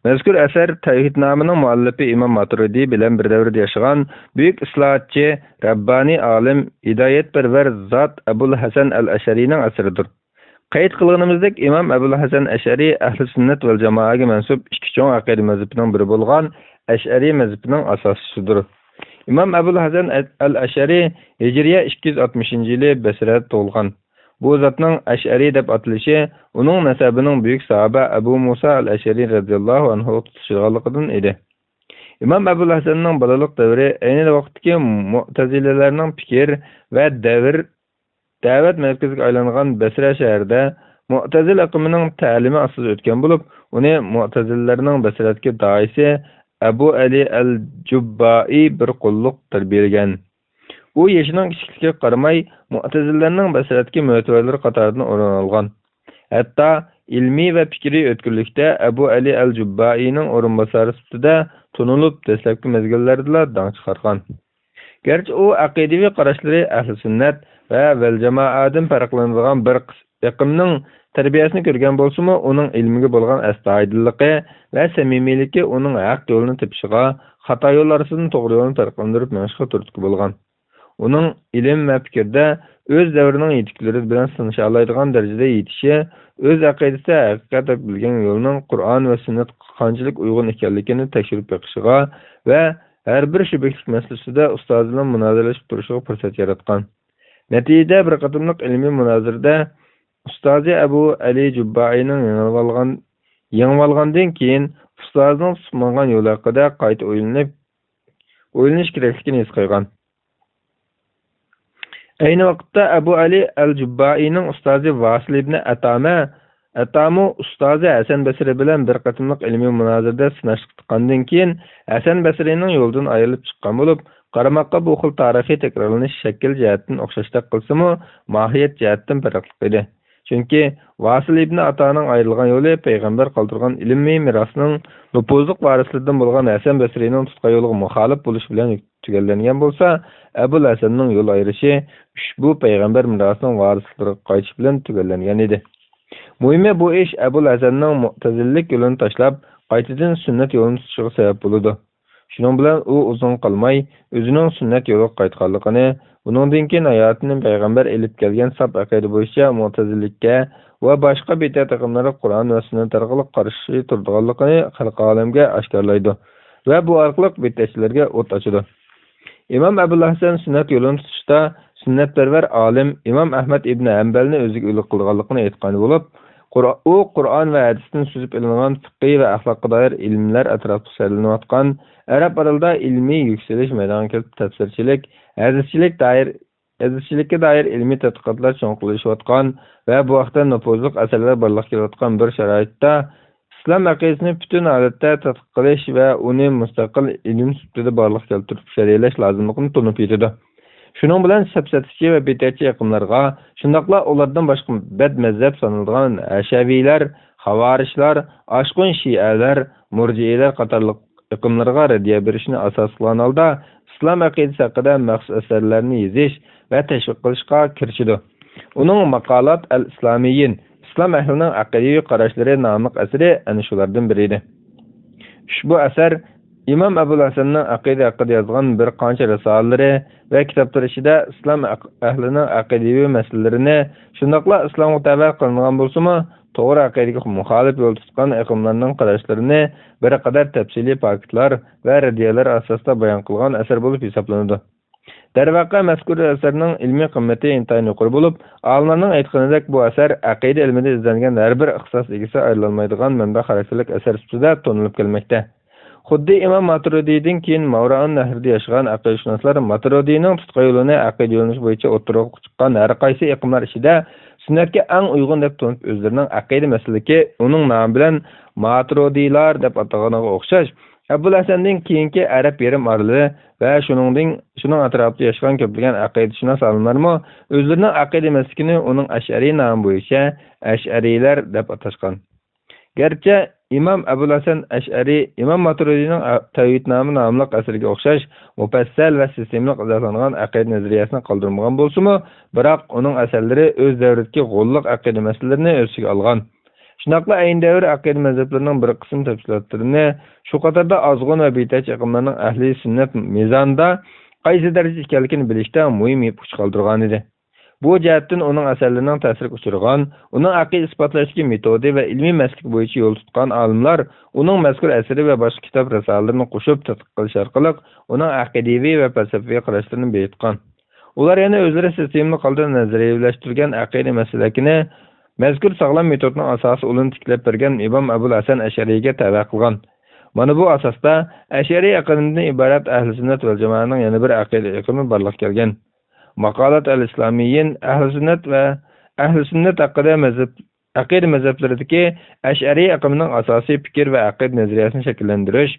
مەزكۇر ئەسەر تەۋھىدنامىنىڭ مۇئەللىپى ئىمام ماتۇرىدى بىلەن بىر دەۋردە ياشىغان بۈيۈك ئىسلاھاتچى، رەببانىي ئالىم، ھىدايەتپەرۋەر زات ئەبۇل ھەسەن ئەل ئەشەرىنىڭ ئەسىرىدۇر. قەيت قىلغىنىمىزدەك، ئىمام ئەبۇل ھەسەن ئەشەرى ئەھلى سۈننەت ۋەل جامائەگە مەنسۇپ ئىككى چوڭ ئەقىدە مەزھىپىنىڭ بىرى بولغان ئەشئەرىي مەزھىپىنىڭ ئاساسچىسىدۇر. ئىمام ئەبۇل ھەسەن ئەل ئەشئەرى ھىجرىيە ئىككى يۈز ئاتمىشىنچى يىلى بەسرەدە تۇغۇلغان. بۇ زاتنىڭ ئەشئەرى دەپ ئاتىلىشى ئۇنىڭ نەسەبىنىڭ بۈيۈك ساھابە ئەبۇ مۇسا ئەل ئەشئەرى رەزىياللاھۇ ئەنھۇغا تۇتىشىدىغانلىقىدىن ئىدى. ئىمام ئەبۇل ھەسەننىڭ بالىلىق دەۋرى ئەينى ۋاقىتتىكى مۇئتەزىلىلەرنىڭ پىكىر ۋە دەۋر دەۋەت مەركىزىگە ئايلانغان بەسرە شەھىرىدە مۇئتەزىلە ئېقىمىنىڭ تەلىمى ئاستىدا ئۆتكەن بولۇپ، ئۇنى مۇئتەزىلىلەرنىڭ بەسرەدىكى داھىيسى ئەبۇ ئەلى ئەل جۇببائى بىر قوللۇق تەربىيەلىگەن. ئۇ يېشىنىڭ كىچىكلىكىگە قارىماي، مۇئتەزىلىلەرنىڭ بەسرەدىكى مۆتىۋەرلىرى قاتارىدىن ئورۇن ئالغان. ھەتتا ئىلمىي ۋە پىكرىي ئۆتكۈرلۈكتە ئەبۇ ئەلى ئەل جۇببائىنىڭ ئورۇنباسارى سۈپىتىدە تونۇلۇپ، دەسلەپكى مەزگىللەردىلا داڭ چىقارغان. گەرچە ئۇ ئەقىدىۋى قاراشلىرى ئەھلى سۈننەت ۋە ۋەل جامائەدىن پەرقلىنىدىغان بىر قىس-، ئېقىمنىڭ تەربىيەسىنى كۆرگەن بولسىمۇ، ئۇنىڭ ئىلمىگە بولغان ئەستايىدىللىقى ۋە سەمىمىيلىكى ئۇنىڭ ھەق يولىنى تېپىشىغا، خاتا يول ئارىسىدىن توغرا يولنى پەرقلەندۈرۈپ مېڭىشىغا تۈرتكە بولغان. ئۇنىڭ ئىلىم ۋە پىكىردە ئۆز دەۋرىنىڭ يېتۈكلىرى بىلەن سىنىشالايدىغان دەرىجىدە يېتىشى، ئۆز ئەقىدىسى ھەقىقەت دەپ بىلگەن يولنىڭ قۇرئان ۋە سۈننەتكە قانچىلىك ئۇيغۇن ئىكەنلىكىنى تەكشۈرۈپ بېقىشىغا ۋە ھەر بىر شۈبھىلىك مەسىلىسىدە ئۇستازى بىلەن مۇنازىرىلىشىپ تۇرۇشىغا پۇرسەت ياراتقان. نەتىجىدە، بىر قېتىملىق ئىلمىي مۇنازىرىدە ئۇستازى ئەبۇ ئەلى جۇببائىنىڭ يېڭىلىۋالغان، يېڭىۋالغاندىن كېيىن، ئۇستازىنىڭ تۇتۇپ ماڭغان يولى ھەققىدە قايتا ئويلىنىپ، ئويلىنىش كېرەكلىكىنى ھېس قىلغان. ئەينى ۋاقىتتا ئەبۇ ئەلى ئەل جۇببائىنىڭ ئۇستازى ۋاسىل ئىبنى ئەتامە، ئەتامۇ ئۇستازى ھەسەن بەسرى بىلەن بىر قېتىملىق ئىلمىي مۇنازىرىدە سىناشقا چىققاندىن كېيىن، ھەسەن بەسرىنىڭ يولىدىن ئايرىلىپ چىققان بولۇپ، قارىماققا بۇ خىل تارىخىي تەكرارلىنىش شەكىل جەھەتتىن ئوخشاشتەك قىلسىمۇ، ماھىيەت جەھەتتىن پەرقلىق ئىدى. چۈنكى ۋاسىل ئىبنى ئاتانىڭ ئايرىلغان يولى پەيغەمبەر قالدۇرغان ئىلمىي مىراسنىڭ نوپۇزلۇق ۋارىسلىرىدىن بولغان ھەسەن بەسرىنىڭ تۇتقان يولىغا مۇخالىپ بولۇشى بىلەن تۈگەللەنگەن بولسا، ئەبۇل ھەسەننىڭ يول ئايرىشى ئۇشبۇ پەيغەمبەر مىراسىنىڭ ۋارىسلىرىغا قايتىشى بىلەن تۈگەللەنگەن ئىدى. مۇھىمى، بۇ ئىش ئەبۇل ھەسەننىڭ مۇئتەزىلىلىك يولىنى تاشلاپ، قايتىدىن سۈننەت يولىنى تۇتۇشىغا سەۋەب بولىدۇ. شۇنىڭ بىلەن ئۇ ئۇزۇن قالماي ئۆزىنىڭ سۈننەت يولىغا قايتقانلىقىنى، ئۇنىڭدىن كېيىن ھاياتىنى پەيغەمبەر ئېلىپ كەلگەن ساپ ئەقىدە بويىچە مۇئتەزىلىلىككە ۋە باشقا بىدئەت ئېقىملىرىغا قۇرئان ۋە سۈننەت ئارقىلىق قارشى تۇرىدىغانلىقىنى خەلقى ئالەمگە ئاشكارىلايدۇ ۋە بۇ ئارقىلىق بىدئەتچىلەرگە ئوت ئاچىدۇ. ئىمام ئەبۇل ھەسەن سۈننەت يولىنى تۇتۇشتا سۈننەتپەرۋەر ئالىم ئىمام ئەھمەد ئىبنى ھەمبەلنى ئۆزىگە ئۈلگە قىلىدىغانلىقىنى ئېيتقان بولۇپ، قۇر-، ئۇ قۇرئان ۋە ھەدىستىن سۈزۈپ ئېلىنغان پىقھىي ۋە ئەخلاققا دائىر ئىلىملەر ئەتراپلىق سەرلىنىۋاتقان، ئەرەب ئارىلىدا ئىلمىي يۈكسىلىش مەيدانغا كېلىپ، تەپسىرچىلىك، ھەدىسچىلىك دائىر، ھەدىسچىلىككە دائىر ئىلمىي تەتقىقاتلار چوڭقۇرلىشىۋاتقان ۋە بۇ ھەقتە نوپۇزلۇق ئەسەرلەر بارلىققا كېلىۋاتقان بىر شارائىتتا، ئىسلام ئەقىدىسىنى پۈتۈن ھالەتتە تەتقىق قىلىش ۋە ئۇنى مۇستەقىل ئىلىم سۈپىتىدە بارلىققا كەلتۈرۈپ شەرھلەش لازىملىقىنى تونۇپ يېتىدۇ. شۇنىڭ بىلەن سەپسەتىچى ۋە بىدئەتچى ئېقىملارغا، شۇنداقلا ئۇلاردىن باشقا بەدمەزھەپ سانىلىدىغان ھەشەۋىيلەر، خاۋارىجلار، ئاشقۇن شىئەلەر، مۇرجىئىلەر قاتارلىق ئېقىملارغا رەددىيە بېرىشنى ئاساس قىلغان ھالدا، ئىسلام ئەقىدىسى ھەققىدە مەخسۇس ئەسەرلەرنى يېزىش ۋە تەشۋىق قىلىشقا كىرىشىدۇ. ئۇنىڭ ماقالات ئەل ئىسلامىيين، ئىسلام ئەھلىنىڭ ئەقىدىۋى قاراشلىرى ناملىق ئەسىرى ئەنە شۇلاردىن بىرى ئىدى. ئۇشبۇ ئەسەر ئىمام ئەبۇل ھەسەننىڭ ئەقىدە ھەققىدە يازغان بىر قانچە رىسالىلىرى ۋە كىتابلىرى ئىچىدە ئىسلام ئەق-، ئەھلىنىڭ ئەقىدىۋى مەسىلىلىرىنى، شۇنداقلا ئىسلامغا تەۋە قىلىنغان بولسىمۇ، توغرا ئەقىدىگە مۇخالىپ يول تۇتقان ئېقىملارنىڭ قاراشلىرىنى بىر قەدەر تەپسىلىي پاكىتلار ۋە رەددىيەلەر ئاساسىدا بايان قىلغان ئەسەر بولۇپ ھېسابلىنىدۇ. دەرۋەقە، مەزكۇر ئەسەرنىڭ ئىلمىي قىممىتى ئىنتايىن يۇقىرى بولۇپ، ئالىملارنىڭ ئېيتقىنىدەك، بۇ ئەسەر ئەقىدە ئىلمىدە ئىزدەنگەن ھەر بىر ئىختىساس ئىگىسى ئايرىلالمايدىغان مەنبە خاراكتېرلىك ئەسەر سۈپىتىدە تونۇلۇپ كەلمەكتە. خۇددى ئىمام ماتۇرىدىدىن كېيىن ماۋرائۇن نەھردە ياشىغان ئەقىدىشۇناسلار ماتۇرىدىنىڭ تۇتقان يولىنى ئەقىدە يۆنىلىشى بويىچە ئوتتۇرىغا چىققان ھەر قايسى ئېقىملار ئىچىدە سۈننەتكە ئەڭ ئۇيغۇن دەپ تونۇپ، ئۆزلىرىنىڭ ئەقىدە مەسىلىكى ئۇنىڭ نامى بىلەن ماتۇرىدىيلار دەپ ئاتىغىنىغا ئوخشاش، ئەبۇل ھەسەندىن كېيىنكى ئەرەب يېرىم ئارىلى ۋە شۇنىڭدىن، شۇنىڭ ئەتراپىدا ياشىغان كۆپلىگەن ئەقىدىشۇناس ئالىملارمۇ ئۆزلىرىنىڭ ئەقىدە مەسلىكىنى ئۇنىڭ ئەشئەرىي نامى بويىچە ئەشئەرىيلەر دەپ ئاتاشقان. گەرچە ئىمام ئەبۇل ھەسەن ئەشئەرىي ئىمام ماتۇرىدىنىڭ ئە-، تەۋھىدنامە ناملىق ئەسىرىگە ئوخشاش مۇپەسسەل ۋە سىستېمىلىق ئىزاھلانغان ئەقىدە نەزەرىيەسىنى قالدۇرمىغان بولسىمۇ، بىراق ئۇنىڭ ئەسەرلىرى ئۆز دەۋرىدىكى غوللۇق ئەقىدە مەسىلىلىرىنى ئۆز ئىچىگە ئالغان. شۇنداقلا ئەينى دەۋر ئەقىدە مەزھەپلىرىنىڭ بىر قىسىم تەپسىلاتلىرىنى، شۇ قاتاردا ئازغۇن ۋە بىدئەتچى ئېقىملارنىڭ ئەھلى سۈننەت مىزانىدا قايسى دەرىجىدە ئىكەنلىكىنى بىلىشتە مۇھىم يىپ ئۇچ قالدۇرغانىدى. بۇ جەھەتتىن ئۇنىڭ ئەسەرلىرىنىڭ تەسىرىگە ئۇچرىغان، ئۇنىڭ ئەقىدە ئىسپاتلاشتىكى مېتودى ۋە ئىلمىي مەسلىكى بويىچە يول تۇتقان ئالىملار ئۇنىڭ مەزكۇر ئەسىرى ۋە باشقا كىتاب رىسالىلىرىنى قوشۇپ تەتقىق قىلىش ئارقىلىق ئۇنىڭ ئەقىدىۋى ۋە پەلسەپىۋى قاراشلىرىنى بېيىتقان. ئۇلار يەنە ئۆزلىرى سىستېمىلىق ھالدا نەزەرىيەلەشتۈرگەن ئەقىدە مەسلىكىنى مەزكۇر ساغلام مېتودنىڭ ئاساسى ئۇلىنى تىكلەپ بەرگەن ئىمام ئەبۇل ھەسەن ئەشئەرىيگە تەۋە قىلغان. مانا بۇ ئاساستا ئەشئەرىي ئېقىمىدىن ئىبارەت ئەھلى سۈننەت ۋەل جامائەنىڭ يەنە بىر ئەقىدە ئېقىمى بارلىققا كەلگەن. ماقالات ئەل ئىسلامىيين ئەھلى سۈننەت ۋە ئەھلى سۈننەت ھەققىدە مەزھەپ، ئەقىدە مەزھەپلىرىدىكى ئەشئەرىي ئېقىمىنىڭ ئاساسىي پىكىر ۋە ئەقىدە نەزەرىيەسىنى شەكىللەندۈرۈش،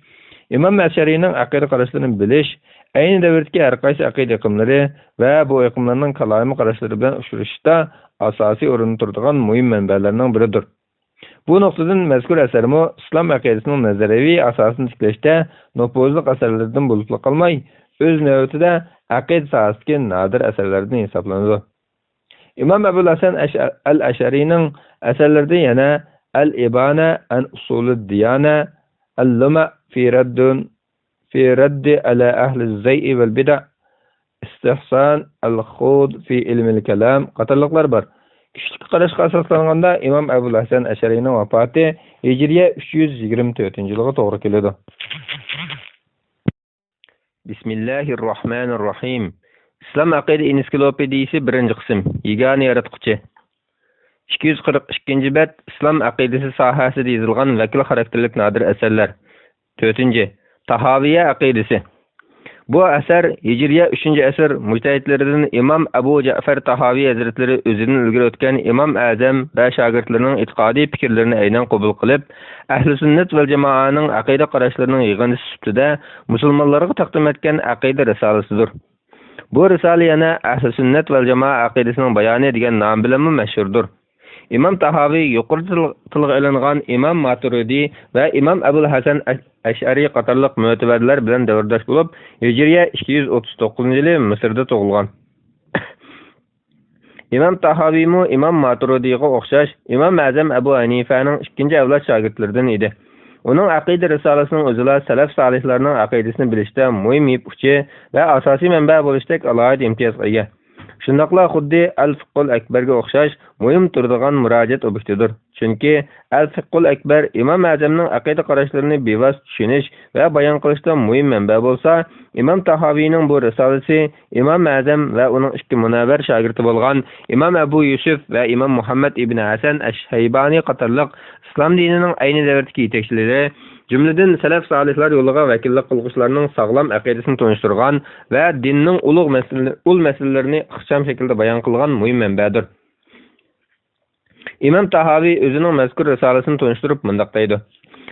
ئىمام ئەشئەرىينىڭ ئەقىدە قاراشلىرىنى بىلىش، ئەينى دەۋردىكى ھەر قايسى ئەقىدە ئېقىملىرى ۋە بۇ ئېقىملارنىڭ كالامىي قاراشلىرى بىلەن ئۇچرىشىشتا ئاساسىي ئورۇندا تۇرىدىغان مۇھىم مەنبەلەرنىڭ بىرىدۇر. بۇ نۇقتىدىن مەزكۇر ئەسەرمۇ ئىسلام ئەقىدىسىنىڭ نەزەرىيەۋى ئاساسىنى تىكلەشتە نوپۇزلۇق ئەسەرلەردىن بولۇپلا قالماي، ئۆز نۆۋىتىدە ئەقىدە ساھەسىدىكى نادىر ئەسەرلەردىن ھېسابلىنىدۇ. ئىمام ئەبۇل ھەسەن ئەش-، ئەل ئەشئەرىنىڭ ئەسەرلىرىدىن يەنە ئەل ئىبانە ئەن ئۇسۇلىد دىيانە، ئەل لۇمە فى رەددۇن، فى رەددى ئەلە ئەھلى زەيئى ۋەل بىدە، ئىستىھسان ئەل خۇد فى ئىلمىل كەلام قاتارلىقلار بار. كۈچلۈك قاراشقا ئاساسلانغاندا، ئىمام ئەبۇل ھەسەن ئەشئەرىنىڭ ۋاپاتى ھىجرىيە ئۈچ يۈز يىگىرمە تۆتىنچى يىلغا توغرا كېلىدۇ. بىسمىللاھىر راھمانىر راھىم. ئىسلام ئەقىدە ئېنسىكلوپېدىيىسى، بىرىنچى قىسىم. يېگانە ياراتقۇچى. ئىككى يۈز قىرىق ئىككىنچى بەت، ئىسلام ئەقىدىسى ساھەسىدە يېزىلغان ۋەكىل خاراكتېرلىك نادىر ئەسەرلەر. تۆتىنچى، تاھاۋىيە ئەقىدىسى. بۇ ئەسەر ھىجرىيە ئۈچىنچى ئەسىر مۇجتەھىدلىرىدىن ئىمام ئەبۇ جەئفەر تاھاۋى ھەزرەتلىرى ئۆزىدىن ئىلگىرى ئۆتكەن ئىمام ئەزەم ۋە شاگىرتلىرىنىڭ ئېتىقادىي پىكىرلىرىنى ئەينەن قوبۇل قىلىپ، ئەھلى سۈننەت ۋەل جامائەنىڭ ئەقىدە قاراشلىرىنىڭ يىغىندىسى سۈپىتىدە مۇسۇلمانلارغا تەقدىم ئەتكەن ئەقىدە رىسالىسىدۇر. بۇ رىسالە يەنە ئەھلى سۈننەت ۋەل جامائە ئەقىدىسىنىڭ بايانى دېگەن نام بىلەنمۇ مەشھۇردۇر. ئىمام تاھاۋى يۇقىرىدا تىل-، تىلغا ئېلىنغان ئىمام ماتۇرىدى ۋە ئىمام ئەبۇل ھەسەن ئەش-، ئەشئەرى قاتارلىق مۆتىبەرلەر بىلەن دەۋرداش بولۇپ، ھىجرىيە ئىككى يۈز ئوتتۇز توققۇزىنچى يىلى مىسىردا تۇغۇلغان. ئىمام تاھاۋىمۇ ئىمام ماتۇرىدىغا ئوخشاش ئىمام ئەزەم ئەبۇ ھەنىفەنىڭ ئىككىنچى ئەۋلاد شاگىرتلىرىدىن ئىدى. ئۇنىڭ ئەقىدە رىسالىسىنىڭ ئۆزىلا سەلەف سالىھلارنىڭ ئەقىدىسىنى بىلىشتە مۇھىم يىپ ئۇچى ۋە ئاساسىي مەنبە بولۇشتەك ئالاھىدە ئىمتىيازغا ئىگە. شۇنداقلا خۇددى ئەل فىقھۇل ئەكبەرگە ئوخشاش مۇھىم تۇرىدىغان مۇراجىئەت ئوبيېكتىدۇر. چۈنكى ئەل فىقھۇل ئەكبەر ئىمام ئەزەمنىڭ ئەقىدە قاراشلىرىنى بىۋاسىتە چۈشىنىش ۋە بايان قىلىشتا مۇھىم مەنبە بولسا، ئىمام تاھاۋىنىڭ بۇ رىسالىسى ئىمام ئەزەم ۋە ئۇنىڭ ئىككى مۇنەۋۋەر شاگىرتى بولغان ئىمام ئەبۇ يۈسۈف ۋە ئىمام مۇھەممەد ئىبنى ھەسەن ئەششەيبانى قاتارلىق ئىسلام دىنىنىڭ ئەينى دەۋردىكى يېتەكچىلىرى، جۈملىدىن سەلەف سالىھلار يولىغا ۋەكىللىك قىلغۇچىلارنىڭ ساغلام ئەقىدىسىنى تونۇشتۇرغان ۋە دىننىڭ ئۇلۇغ مەسىلە-، ئۇل مەسىلىلىرىنى ئىخچام شەكىلدە بايان قىلغان مۇھىم مەنبەدۇر. ئىمام تاھاۋى ئۆزىنىڭ مەزكۇر رىسالىسىنى تونۇشتۇرۇپ مۇنداق دەيدۇ: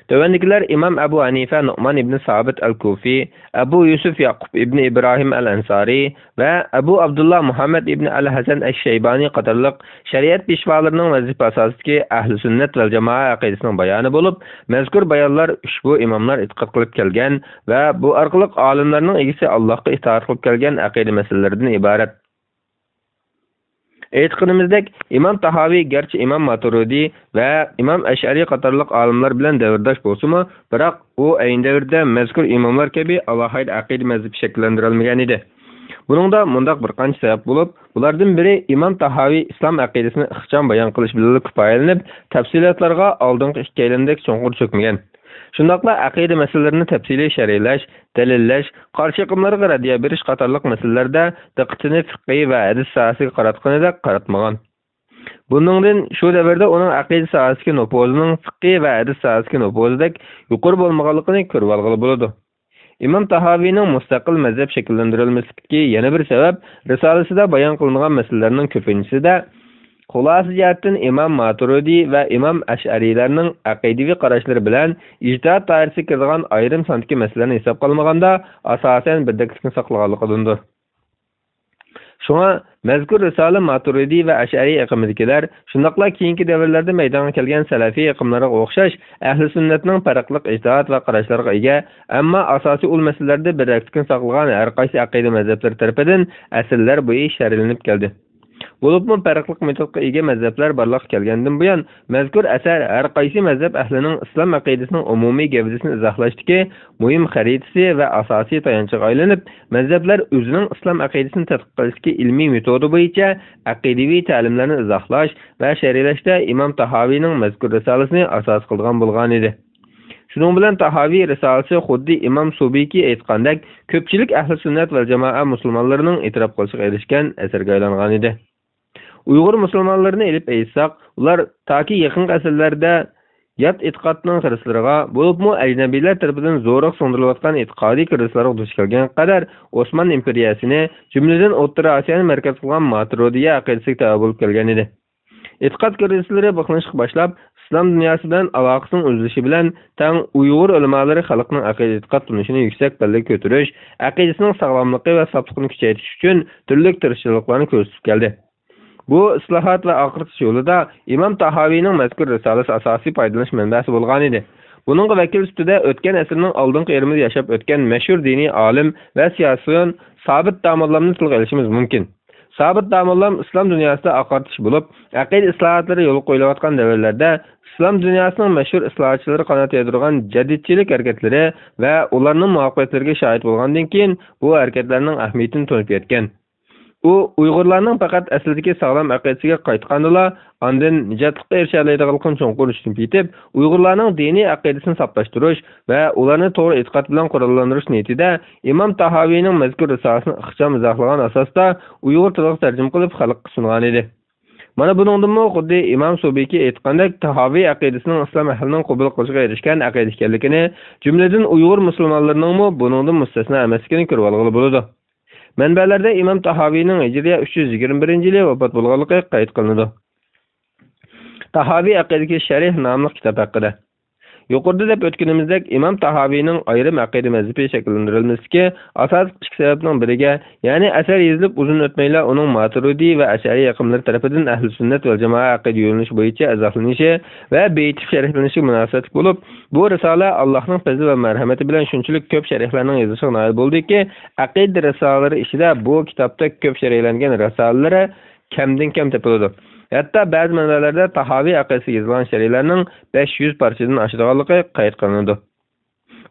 تۆۋەندىكىلەر ئىمام ئەبۇ ھەنىفە نۇئمان ئىبنى سابىت ئەل كۇفى، ئەبۇ يۈسۈف ياقۇپ ئىبنى ئىبراھىم ئەل ئەنسارى ۋە ئەبۇ ئابدۇللا مۇھەممەد ئىبنى ئەل ھەسەن ئەششەيبانى قاتارلىق شەرىئەت پېشۋالىرىنىڭ ۋەزىپە ئاساسىدىكى ئەھلى سۈننەت ۋەل جامائە ئەقىدىسىنىڭ بايانى بولۇپ، مەزكۇر بايانلار ئۇشبۇ ئىماملار ئېتىقاد قىلىپ كەلگەن ۋە بۇ ئارقىلىق ئالىملارنىڭ ئىگىسى ئاللاھقا ئىتائەت قىلىپ كەلگەن ئەقىدە مەسىلىلىرىدىن ئىبارەت. ئېيتقىنىمىزدەك، ئىمام تاھاۋى گەرچە ئىمام ماتۇرىدى ۋە ئىمام ئەشئەرى قاتارلىق ئالىملار بىلەن دەۋرداش بولسىمۇ، بىراق ئۇ ئەينى دەۋردە مەزكۇر ئىماملار كەبى ئالاھىدە ئەقىدە مەزھىپى شەكىللەندۈرەلمىگەن ئىدى. بۇنىڭدا مۇنداق بىر قانچە سەۋەب بولۇپ، بۇلاردىن بىرى ئىمام تاھاۋى ئىسلام ئەقىدىسىنى ئىخچام بايان قىلىش بىلەنلا كۇپايىلىنىپ، تەپسىلاتلارغا ئالدىنقى ئىككىيلەندەك چوڭقۇر چۆكمىگەن. شۇنداقلا ئەقىدە مەسىلىلىرىنى تەپسىلىي شەرھلەش، دەلىللەش، قارشى ئېقىملارغا رەددىيە بېرىش قاتارلىق مەسىلىلەردە دىققىتىنى فىقھىي ۋە ھەدىس ساھەسىگە قاراتقىنىدەك قاراتمىغان. بۇنىڭدىن شۇ دەۋردە ئۇنىڭ ئەقىدە ساھەسىدىكى نوپۇزىنىڭ فىقھىي ۋە ھەدىس ساھەسىدىكى نوپۇزىدەك يۇقىرى بولمىغانلىقىنى كۆرۈۋالغىلى بولىدۇ. ئىمام تاھاۋىنىڭ مۇستەقىل مەزھەپ شەكىللەندۈرەلمەسلىكىدىكى يەنە بىر سەۋەب، رىسالىسىدە بايان قىلىنغان مەسىلىلەرنىڭ كۆپىنچىسىدە خۇلاسە جەھەتتىن ئىمام ماتۇرىدى ۋە ئىمام ئەشئەرىلەرنىڭ ئەقىدىۋى قاراشلىرى بىلەن ئىجتىھات دائىرىسىگە كىرىدىغان ئايرىم ساندىكى مەسىلىلەرنى ھېسابقا ئالمىغاندا، ئاساسەن بىردەكلىكنى ساقلىغانلىقىدىندۇر. شۇڭا مەزكۇر رىسالە ماتۇرىدى ۋە ئەشئەرى ئېقىمىدىكىلەر، شۇنداقلا كېيىنكى دەۋرلەردە مەيدانغا كەلگەن سەلەفىي ئېقىملارغا ئوخشاش، ئەھلى سۈننەتنىڭ پەرقلىق ئىجتىھات ۋە قاراشلارغا ئىگە، ئەمما ئاساسىي ئۇل مەسىلىلەردە بىردەكلىكنى ساقلىغان ھەر قايسى ئەقىدە مەزھەپلىرى تەرىپىدىن ئەسىرلەر بويى شەرھلىنىپ كەلدى. بولۇپمۇ پەرقلىق مېتودقا ئىگە مەزھەپلەر بارلىققا كەلگەندىن بۇيان، مەزكۇر ئەسەر ھەر قايسى مەزھەپ ئەھلىنىڭ ئىسلام ئەقىدىسىنىڭ ئومۇمىي گەۋدىسىنى ئىزاھلاشتىكى مۇھىم خەرىتىسى ۋە ئاساسىي تايانچىغا ئايلىنىپ، مەزھەپلەر ئۆزىنىڭ ئىسلام ئەقىدىسىنى تەتقىق قىلىشتىكى ئىلمىي مېتودى بويىچە ئەقىدىۋى تەلىملەرنى ئىزاھلاش ۋە شەرھلەشتە ئىمام تاھاۋىنىڭ مەزكۇر رىسالىسىنى ئاساس قىلىدىغان بولغانىدى. شۇنىڭ بىلەن تاھاۋى رىسالىسى خۇددى ئىمام سۇبكى ئېيتقاندەك، كۆپچىلىك ئەھلى سۈننەت ۋەل جامائە مۇسۇلمانلىرىنىڭ ئېتىراپ قىلىشىغا ئېرىشكەن ئەسەرگە ئايلانغانىدى. ئۇيغۇر مۇسۇلمانلىرىنى ئېلىپ ئېيتساق، ئۇلار تاكى يېقىنقى ئەسىرلەردە يات ئېتىقادنىڭ خىرىسلىرىغا، بولۇپمۇ ئەجنەبىيلەر تەرىپىدىن زورلۇق سىڭدۈرۈلۈۋاتقان ئېتىقادىي كىرىزىسلارغا دۇچ كەلگەنگە قەدەر، ئوسمان ئىمپېرىيەسىنى، جۈملىدىن ئوتتۇرا ئاسىيانى مەركەز قىلغان ماتۇرىدىيە ئەقىدىسىگە تەۋە بولۇپ كەلگەن ئىدى. ئېتىقاد كىرىزىسلىرى بىخلىنىشقا باشلاپ، ئىسلام دۇنياسى بىلەن ئالاقىسىنىڭ ئۈزۈلۈشى بىلەن تەڭ ئۇيغۇر ئۆلىمالىرى خەلقنىڭ ئەقىدە ئېتىقاد تونۇشىنى يۈكسەك پەللىگە كۆتۈرۈش، ئەقىدىسىنىڭ ساغلاملىقى ۋە ساپلىقىنى كۈچەيتىش ئۈچۈن تۈرلۈك تىرىشچانلىقلارنى كۆرسىتىپ كەلدى. بۇ ئىسلاھات ۋە ئاقارتىش يولىدا ئىمام تاھاۋىنىڭ مەزكۇر رىسالىسى ئاساسىي پايدىلىنىش مەنبەسى بولغانىدى. بۇنىڭغا ۋەكىل سۈپىتىدە ئۆتكەن ئەسىرنىڭ ئالدىنقى يېرىمىدا ياشاپ ئۆتكەن مەشھۇر دىنىي ئالىم ۋە سىياسىيون سابىت داموللامنى تىلغا ئېلىشىمىز مۇمكىن. سابىت داموللام ئىسلام دۇنياسىدا ئاقارتىش بولۇپ، ئەقىدە ئىسلاھاتلىرى يولغا قويۇلۇۋاتقان دەۋرلەردە ئىسلام دۇنياسىنىڭ مەشھۇر ئىسلاھاتچىلىرى قانات يايدۇرغان جەدىدچىلىك ھەرىكەتلىرى ۋە ئۇلارنىڭ مۇۋەپپەقىيەتلىرىگە شاھىت بولغاندىن كېيىن، بۇ ھەرىكەتلەرنىڭ ئەھمىيىتىنى تونۇپ يەتكەن. ئۇ ئۇيغۇرلارنىڭ پەقەت ئەسلىدىكى ساغلام ئەقىدىسىگە قايتقاندىلا، ئاندىن نىجاتلىققا ئېرىشەلەيدىغانلىقىنى چوڭقۇر چۈشىنىپ يېتىپ، ئۇيغۇرلارنىڭ دىنىي ئەقىدىسىنى ساپلاشتۇرۇش ۋە ئۇلارنى توغرا ئېتىقاد بىلەن قوراللاندۇرۇش نىيىتىدە ئىمام تاھاۋىنىڭ مەزكۇر رىسالىسىنى ئىخچام ئىزاھلىغان ئاساستا ئۇيغۇر تىلىغا تەرجىمە قىلىپ خەلققە سۇنغانىدى. مانا بۇنىڭدىنمۇ خۇددى ئىمام سۇبكى ئېيتقاندەك تاھاۋى ئەقىدىسىنىڭ ئىسلام ئەھلىنىڭ قوبۇل قىلىشىغا ئېرىشكەن ئەقىدە ئىكەنلىكىنى، جۈملىدىن ئۇيغۇر مۇسۇلمانلىرىنىڭمۇ بۇنىڭدىن مۇستەسنا ئەمەسلىكىنى كۆرۈۋالغىلى بولىدۇ. مەنبەلەردە ئىمام تاھاۋىنىڭ ھىجرىيە ئۈچ يۈز يىگىرمە بىرىنچى يىلى ۋاپات بولغانلىقى قەيت قىلىنىدۇ. تاھاۋى ئەقىدىگە شەرھ ناملىق كىتاب ھەققىدە. يۇقىرىدا دەپ ئۆتكىنىمىزدەك، ئىمام تاھاۋىنىڭ ئايرىم ئەقىدە مەزھىپى شەكىللەندۈرۈلمەسلىكى ئاساسلىق ئىككى سەۋەبنىڭ بىرىگە، يەنى ئەسەر يېزىلىپ ئۇزۇن ئۆتمەيلا ئۇنىڭ ماتۇرىدىي ۋە ئەشئەرىي ئېقىملىرى تەرىپىدىن ئەھلى سۈننەت ۋەل جامائە ئەقىدە يۆنىلىشى بويىچە ئىزاھلىنىشى ۋە بېيىتىپ شەرھلىنىشىگە مۇناسىۋەتلىك بولۇپ، بۇ رىسالە ئاللاھنىڭ پەزلى ۋە مەرھەمىتى بىلەن شۇنچىلىك كۆپ شەرھلەرنىڭ يېزىلىشىغا نائىل بولدىكى، ئەقىدە رىسالىلىرى ئىچىدە بۇ كىتابتەك كۆپ شەرھلەنگەن رىسالىلىرى كەمدىن كەم تېپىلىدۇ. ھەتتا بەزى مەنبەلەردە تاھاۋى ئەقىدىسىگە يېزىلغان شەرھلەرنىڭ بەش يۈز پارچىدىن ئاشىدىغانلىقى قەيت قىلىنىدۇ.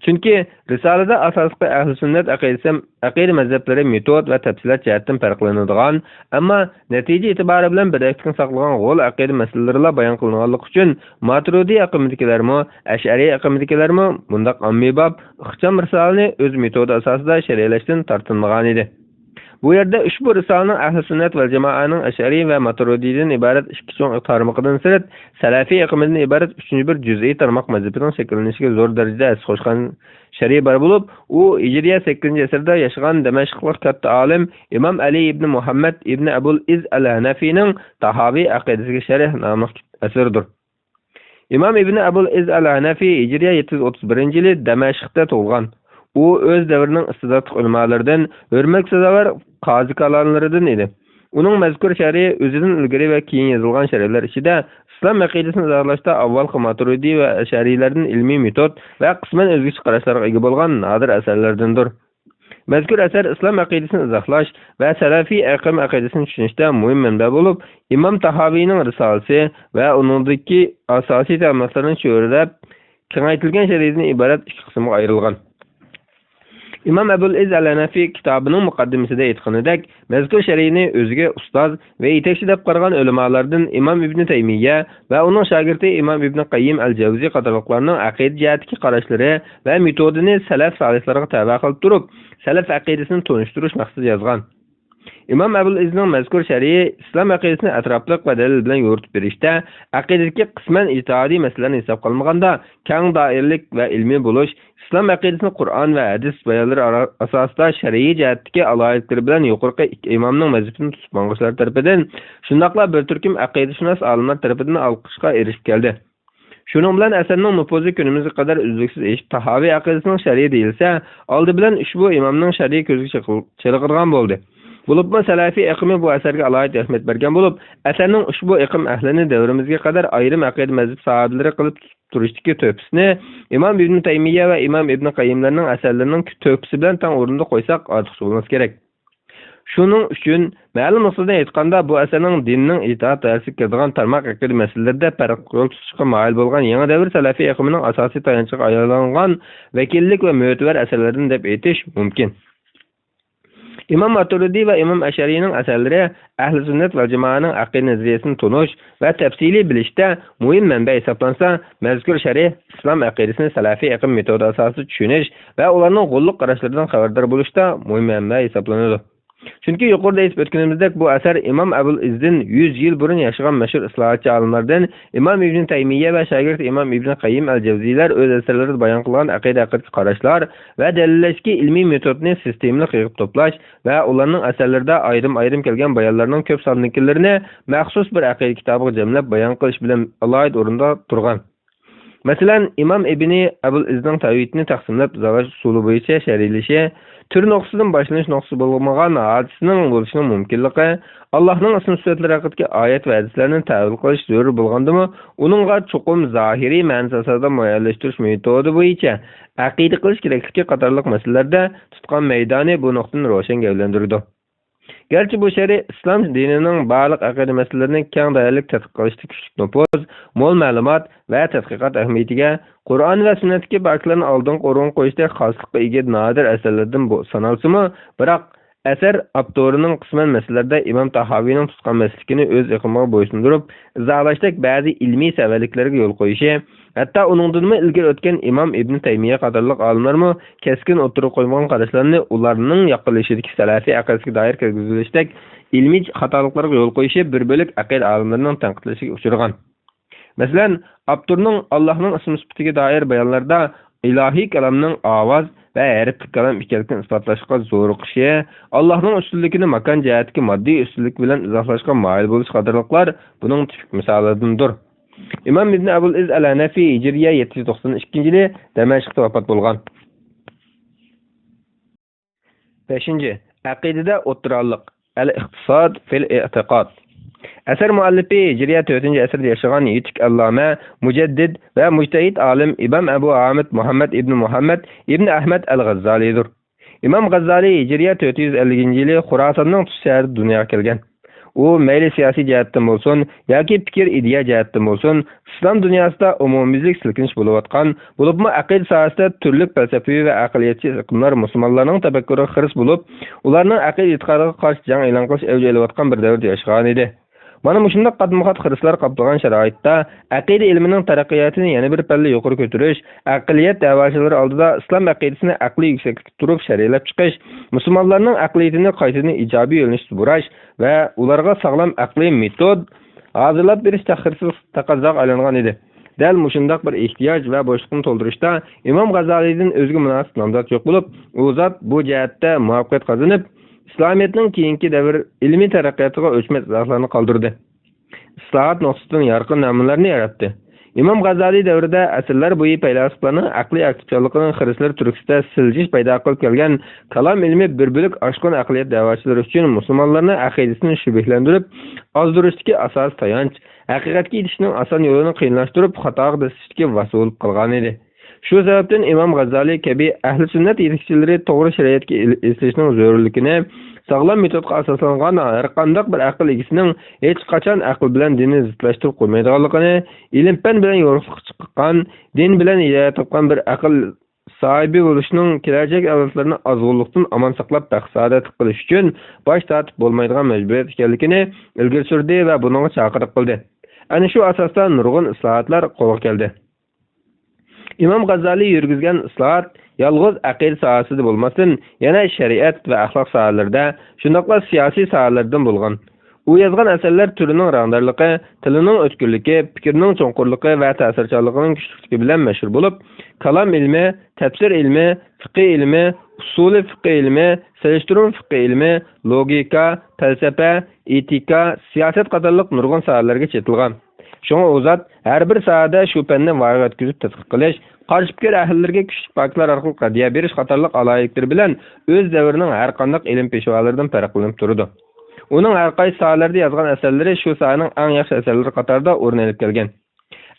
چۈنكى رىسالىدە ئاساسلىقى ئەھلى سۈننەت ئەقىدىسى ھەم ئەقىدە مەزھەپلىرى مېتود ۋە تەپسىلات جەھەتتىن پەرقلىنىدىغان، ئەمما نەتىجە ئېتىبارى بىلەن بىردەكلىكنى ساقلىغان غول ئەقىدە مەسىلىلىرىلا بايان قىلىنغانلىقى ئۈچۈن، ماتۇرىدىي ئېقىمىدىكىلەرمۇ، ئەشئەرىي ئېقىمىدىكىلەرمۇ بۇنداق ئاممىباب، ئىخچام رىسالىنى ئۆز مېتودى ئاساسىدا شەرھلەشتىن تارتىنمىغانىدى. بۇ يەردە ئۇشبۇ رىسالىنىڭ ئەھلى سۈننەت ۋەل جامائەنىڭ ئەشئەرىي ۋە ماتۇرىدىيدىن ئىبارەت ئىككى چوڭ تارمىقىدىن سىرت، سەلەفىي ئېقىمىدىن ئىبارەت ئۈچىنچى بىر جۈزئىي تارماق مەزھىپىنىڭ شەكىللىنىشىگە زور دەرىجىدە ھەسسە قوشقان شەرھى بار بولۇپ، ئۇ ھىجرىيە سەككىزىنچى ئەسىردە ياشىغان دەمەشقلىق كاتتا ئالىم ئىمام ئەلى ئىبنى مۇھەممەد ئىبنى ئەبۇل ئىز ئەل ھەنەفىينىڭ تاھاۋى ئەقىدىسىگە شەرھ ناملىق ئەسىرىدۇر. ئىمام ئىبنى ئەبۇل ئىز ئەل ھەنەفى ھىجرىيە يەتتە يۈز ئوتتۇز بىرىنچى يىلى دەمەشقتە تۇغۇلغان. ئۇ ئۆز دەۋرىنىڭ ئىستىداتلىق ئۆلىمالىرىدىن، ھۆرمەتكە سازاۋەر قازى كالانلىرىدىن ئىدى. ئۇنىڭ مەزكۇر شەرھى ئۆزىدىن ئىلگىرى ۋە كېيىن يېزىلغان شەرھلەر ئىچىدە ئىسلام ئەقىدىسىنى ئىزاھلاشتا ئاۋۋالقى ماتۇرىدىي ۋە ئەشئەرىيلەردىن ئىلمىي مېتود ۋە قىسمەن ئۆزگىچە قاراشلارغا ئىگە بولغان نادىر ئەسەرلەردىندۇر. مەزكۇر ئەسەر ئىسلام ئەقىدىسىنى ئىزاھلاش ۋە سەلەفىي ئېقىم ئەقىدىسىنى چۈشىنىشتە مۇھىم مەنبە بولۇپ، ئىمام تاھاۋىنىڭ رىسالىسى ۋە ئۇنىڭدىكى ئاساسىي تارماقلىرىنى چۆرىدەپ، كېڭەيتىلگەن شەرھىدىن ئىبارەت ئىككى قىسىمغا ئايرىلغان. ئىمام ئەبۇل ئىز ئەل ھەنەفى كىتابىنىڭ مۇقەددىمىسىدە ئېيتقىنىدەك، مەزكۇر شەرھنى ئۆزىگە ئۇستاز ۋە يېتەكچى دەپ قارىغان ئۆلىمالاردىن ئىمام ئىبنى تەيمىيە ۋە ئۇنىڭ شاگىرتى ئىمام ئىبنى قەييىم ئەل جەۋزى قاتارلىقلارنىڭ ئەقىدە جەھەتتىكى قاراشلىرى ۋە مېتودىنى سەلەف سالىھلارغا تەۋە قىلىپ تۇرۇپ، سەلەف ئەقىدىسىنى تونۇشتۇرۇش مەقسىتىدە يازغان. ئىمام ئەبۇل ئىزنىڭ مەزكۇر شەرھى ئىسلام ئەقىدىسىنى ئەتراپلىق ۋە دەلىل بىلەن يورۇتۇپ بېرىشتە، ئەقىدىدىكى قىسمەن ئىجتىھادىي مەسىلىلەرنى ھېسابقا ئالمىغاندا، كەڭ دائىرىلىك ۋە ئىلمىي بولۇش، ئىسلام ئەقىدىسىنى قۇرئان ۋە ھەدىس بايانلىرى ئارا-، ئاساسىدا شەرئىي جەھەتتىكى ئالاھىدىلىكلىرى بىلەن يۇقىرىقى ئىككى ئىمامنىڭ مەزھىپىنى تۇتۇپ ماڭغۇچىلار تەرىپىدىن، شۇنداقلا بىر تۈركۈم ئەقىدىشۇناس ئالىملار تەرىپىدىن ئالقىشقا ئېرىشىپ كەلدى. شۇنىڭ بىلەن ئەسەرنىڭ نوپۇزى كۈنىمىزگە قەدەر ئۈزلۈكسىز ئېشىپ، تاھاۋى ئەقىدىسىنىڭ شەرھى دېيىلسە، ئالدى بىلەن ئۇشبۇ ئىمامنىڭ شەرھى كۆزگە چېقىل-، چېلىقىدىغان بولدى. بولۇپمۇ سەلەفىي ئېقىمى بۇ ئەسەرگە ئالاھىدە ئەھمىيەت بەرگەن بولۇپ، ئەسەرنىڭ ئۇشبۇ ئېقىم ئەھلىنى دەۋرىمىزگە قەدەر ئايرىم ئەقىدە مەزھەپ ساھىبلىرى قىلىپ تۇرۇشتىكى تۆھپىسىنى ئىمام ئىبنى تەيمىيە ۋە ئىمام ئىبنى قەييىملەرنىڭ ئەسەرلىرىنىڭ تۆھپىسى بىلەن تەڭ ئورۇندا قويساق ئارتۇقچە بولماس كېرەك. شۇنىڭ ئۈچۈن، مەلۇم نۇقتىدىن ئېيتقاندا، بۇ ئەسەرنىڭ دىننىڭ ئىجتىھاد دائىرىسىگە كىرىدىغان تارماق ئەقىدە مەسىلىلىرىدە پەرق يول تۇتۇشقا مايىل بولغان يېڭى دەۋر سەلەفىي ئېقىمىنىڭ ئاساسىي تايانچىغا ئايلانغان ۋەكىللىك ۋە مۆتىۋەر ئەسەرلەردىن دەپ ئېيتىش مۇمكىن. ئىمام ماتۇرىدىي ۋە ئىمام ئەشئەرىينىڭ ئەسەرلىرى ئەھلى سۈننەت ۋەل جامائەنىڭ ئەقىدە نەزەرىيەسىنى تونۇش ۋە تەپسىلىي بىلىشتە مۇھىم مەنبە ھېسابلانسا، مەزكۇر شەرھ ئىسلام ئەقىدىسىنى سەلەفىي ئېقىم مېتودى ئاساسىدا چۈشىنىش ۋە ئۇلارنىڭ غوللۇق قاراشلىرىدىن خەۋەردار بولۇشتا مۇھىم مەنبە ھېسابلىنىدۇ. چۈنكى يۇقىرىدا ئېيتىپ ئۆتكىنىمىزدەك، بۇ ئەسەر ئىمام ئەبۇل ئىزدىن يۈز يىل بۇرۇن ياشىغان مەشھۇر ئىسلاھاتچى ئالىملاردىن ئىمام ئىبنى تەيمىيە ۋە شاگىرتى ئىمام ئىبنى قەييىم ئەل جەۋزىيلەر ئۆز ئەسەرلىرىدە بايان قىلغان ئەقىدە ھەققىدىكى قاراشلار ۋە دەلىللەشتىكى ئىلمىي مېتودنى سىستېمىلىق يىغىپ توپلاش ۋە ئۇلارنىڭ ئەسەرلىرىدە ئايرىم-ئايرىم كەلگەن بايانلارنىڭ كۆپ ساندىكىلىرىنى مەخسۇس بىر ئەقىدە كىتابىغا جەملەپ بايان قىلىش بىلەن ئالاھىدە ئورۇندا تۇرغان. مەسىلەن، ئىمام ئىبنى ئەبۇل ئىزنىڭ تەۋھىدنى تەقسىملەپ ئىزاھلاش ئۇسۇلى بويىچە شەرھلىشى، تۈر نۇقتىسىدىن باشلىنىش نۇقتىسى بولمىغان ھادىسىنىڭ بولۇشىنىڭ مۇمكىنلىقى، ئاللاھنىڭ ئىسىم سۈپەتلىرى ھەققىدىكى ئايەت ۋە ھەدىسلەرنى تەئۋىل قىلىش زۆرۈر بولغاندىمۇ، ئۇنىڭغا چوقۇم زاھىرىي مەنىسى ئاساسىدا مۇئەييەنلەشتۈرۈش مېتودى بويىچە ئەقىدە قىلىش كېرەكلىكى قاتارلىق مەسىلىلەردە تۇتقان مەيدانى بۇ نۇقتىدىن روشەن گەۋدىلەندۈرىدۇ. گەرچە بۇ شەرھ ئىسلام دىنىنىڭ بارلىق ئەقىدە مەسىلىلىرىنى كەڭ دائىرىلىك تەتقىق قىلىشتا كۈچلۈك نوپۇز، مول مەلۇمات ۋە تەتقىقات ئەھمىيىتىگە، قۇرئان ۋە سۈننەتتىكى پاكىتلارنى ئالدىنقى ئورۇنغا قويۇشتەك خاسلىققا ئىگە نادىر ئەسەرلەردىن بو-، سانالسىمۇ، بىراق ئەسەر ئاپتورىنىڭ قىسمەن مەسىلىلەردە ئىمام تاھاۋىنىڭ تۇتقان مەسلىكىنى ئۆز ئېقىمىغا بويسۇندۇرۇپ، ئىزاھلاشتەك بەزى ئىلمىي سەۋەنلىكلەرگە يول قويۇشى، ھەتتا ئۇنىڭدىنمۇ ئىلگىرى ئۆتكەن ئىمام ئىبنى تەيمىيە قاتارلىق ئالىملارمۇ كەسكىن ئوتتۇرىغا قويمىغان قاراشلارنى ئۇلارنىڭ ياقىنلىشىشىدىكى سەلەفىي ئەقىدىسىگە دائىر كىرگۈزۈۋېلىشتەك ئىلمىي خاتالىقلارغا يول قويۇشى بىر بۆلەك ئەقىدە ئالىملىرىنىڭ تەنقىدلىشىگە ئۇچرىغان. مەسىلەن، ئاپتورنىڭ ئاللاھنىڭ ئىسمى سۈپىتىگە دائىر بايانلىرىدا ئىلاھىي كالامنىڭ ئاۋاز ۋە ھەرپلىك كالام ئىكەنلىكىنى ئىسپاتلاشقا زورۇقۇشى، ئاللاھنىڭ ئۈستۈنلۈكىنى ماكان جەھەتتىكى ماددىي ئۈستۈنلۈك بىلەن ئىزاھلاشقا مايىل بولۇشى قاتارلىقلار بۇنىڭ تىپىك مىساللىرىدىندۇر. ئىمام ئىبن ئەبۇل ئىز ئەل ھەنەفى ھىجرىيە يەتتە يۈز توقسان ئىككىنچى يىلى دەمەشقتا ۋاپات بولغان. بەشىنچى، ئەقىدىدە ئوتتۇرالىق. ئەل ئىقتىساد فىل ئېتىقاد. ئەسەر مۇئەللىپى ھىجرىيە تۆتىنچى ئەسىردە ياشىغان يېتىك ئەللامە، مۇجەددىد ۋە مۇجتەھىد ئالىم ئىمام ئەبۇ ئامىد مۇھەممەد ئىبن مۇھەممەد ئىبن ئەھمەد ئەل غەززالىدۇر. ئىمام غەززالى ھىجرىيە تۆت يۈز ئەللىكىنچى يىلى خوراساننىڭ تۇس شەھىرىدە دۇنياغا كەلگەن. ئۇ مەيلى سىياسىي جەھەتتىن بولسۇن ياكى پىكىر ئىدىيە جەھەتتىن بولسۇن، ئىسلام دۇنياسىدا ئومۇميۈزلۈك سىلكىنىش بولۇۋاتقان، بولۇپمۇ ئەقىدە ساھەسىدە تۈرلۈك پەلسەپىۋى ۋە ئەقلىيەتچى ئېقىملار مۇسۇلمانلارنىڭ تەپەككۇرىغا خىرىس بولۇپ، ئۇلارنىڭ ئەقىدە ئېتىقادىغا قارشى جەڭ ئېلان قىلىش ئەۋج ئېلىۋاتقان بىر دەۋردە ياشىغانىدى. مانا مۇشۇنداق قاتمۇ-قات خىرىسلار قاپلىغان شارائىتتا، ئەقىدە ئىلمىنىڭ تەرەققىياتىنى يەنە بىر پەللە يۇقىرى كۆتۈرۈش، ئەقلىيەت دەۋاچىلىرى ئالدىدا ئىسلام ئەقىدىسىنى ئەقلىي يۈكسەكلىكتە تۇرۇپ شەرھلەپ چىقىش، مۇسۇلمانلارنىڭ ئەقلىيىتىنى قايتىدىن ئىجابىي يۆنىلىشتە بۇراش ۋە ئۇلارغا ساغلام ئەقلىي مېتود ھازىرلاپ بېرىش تەخىرسىز تەقەززاغا ئايلانغان ئىدى. دەل مۇشۇنداق بىر ئېھتىياج ۋە بوشلۇقنى تولدۇرۇشتا ئىمام غازالىدىن ئۆزگە مۇناسىپ نامزات يوق بولۇپ، ئۇ زات بۇ جەھەتتە مۇۋەپپەقىيەت قازىنىپ، ئىسلامىيەتنىڭ كېيىنكى دەۋر ئىلمىي تەرەققىياتىغا ئۆچمەس ئىزاھلارنى قالدۇردى. ئىسلاھات نۇقتىسىدىن يارقىن نەمۇنىلەرنى ياراتتى. ئىمام غازالى دەۋرىدە ئەسىرلەر بويى پەيلاسوپلارنىڭ ئەقلىي ئاكتىپچانلىقىنىڭ خىرىسلىرى تۈركىسىدە سىلجىش پەيدا قىلىپ كەلگەن كالام ئىلمى بىر بۆلەك ئاشقۇن ئەقلىيەت دەۋاچىلىرى ئۈچۈن مۇسۇلمانلارنىڭ ئەقىدىسىنى شۈبھىلەندۈرۈپ، ئازدۇرۇشتىكى ئاساسىي تايانچ، ھەقىقەتكە يېتىشنىڭ ئاسان يولىنى قىيىنلاشتۇرۇپ، خاتاغا بېسىشتىكى ۋاسىتە بولۇپ قالغانىدى. شۇ سەۋەبتىن ئىمام غازالى كەبى ئەھلى سۈننەت يېتەكچىلىرى توغرا شەرىئەتكە ئېل-، ئېسىلىشنىڭ زۆرۈرلۈكىنى، ساغلام مېتودقا ئاساسلانغان ھەرقانداق بىر ئەقىل ئىگىسىنىڭ ھېچقاچان ئەقىل بىلەن دىننى زىتلاشتۇرۇپ قويمايدىغانلىقىنى، ئىلىم-پەن بىلەن يورۇقلۇققا چىققان، دىن بىلەن ھىدايەت تاپقان بىر ئەقىل ساھىبى بولۇشنىڭ كېلەچەك ئەۋلادلىرىنى ئازغۇنلۇقتىن ئامان ساقلاپ، بەخت-سائادەتلىك قىلىش ئۈچۈن باش تارتىپ بولمايدىغان مەجبۇرىيەت ئىكەنلىكىنى ئىلگىرى سۈردى ۋە بۇنىڭغا چاقىرىق قىلدى. ئەنە شۇ ئاساستا نۇرغۇن ئىسلاھاتلار قولغا كەلدى. ئىمام غازالى يۈرگۈزگەن ئىسلاھات يالغۇز ئەقىدە ساھەسىدە بولماستىن، يەنە شەرىئەت ۋە ئەخلاق ساھەلىرىدە، شۇنداقلا سىياسىي ساھەلەردىن بولغان. ئۇ يازغان ئەسەرلەر تۈرىنىڭ رەڭدارلىقى، تىلىنىڭ ئۆتكۈرلۈكى، پىكرىنىڭ چوڭقۇرلۇقى ۋە تەسىرچانلىقىنىڭ كۈچلۈكلۈكى بىلەن مەشھۇر بولۇپ، كالام ئىلمى، تەپسىر ئىلمى، فىقھى ئىلمى، ئۇسۇلى فىقھى ئىلمى، سېلىشتۇرما فىقھى ئىلمى، لوگىكا، پەلسەپە، ئېتىكا، سىياسەت قاتارلىق نۇرغۇن ساھەلەرگە چېتىلغان. شۇڭا ئۇ زات ھەر بىر ساھەدە شۇ پەننى ۋايىغا يەتكۈزۈپ تەتقىق قىلىش، قارشى پىكىر ئەھلىلىرىگە كۈچلۈك پاكىتلار ئارقىلىق رەددىيە بېرىش قاتارلىق ئالاھىدىلىكلىرى بىلەن ئۆز دەۋرىنىڭ ھەرقانداق ئىلىم پېشۋالىرىدىن پەرقلىنىپ تۇرىدۇ. ئۇنىڭ ھەر قايسى ساھەلەردە يازغان ئەسەرلىرى شۇ ساھەنىڭ ئەڭ ياخشى ئەسەرلىرى قاتارىدا ئورۇن ئېلىپ كەلگەن.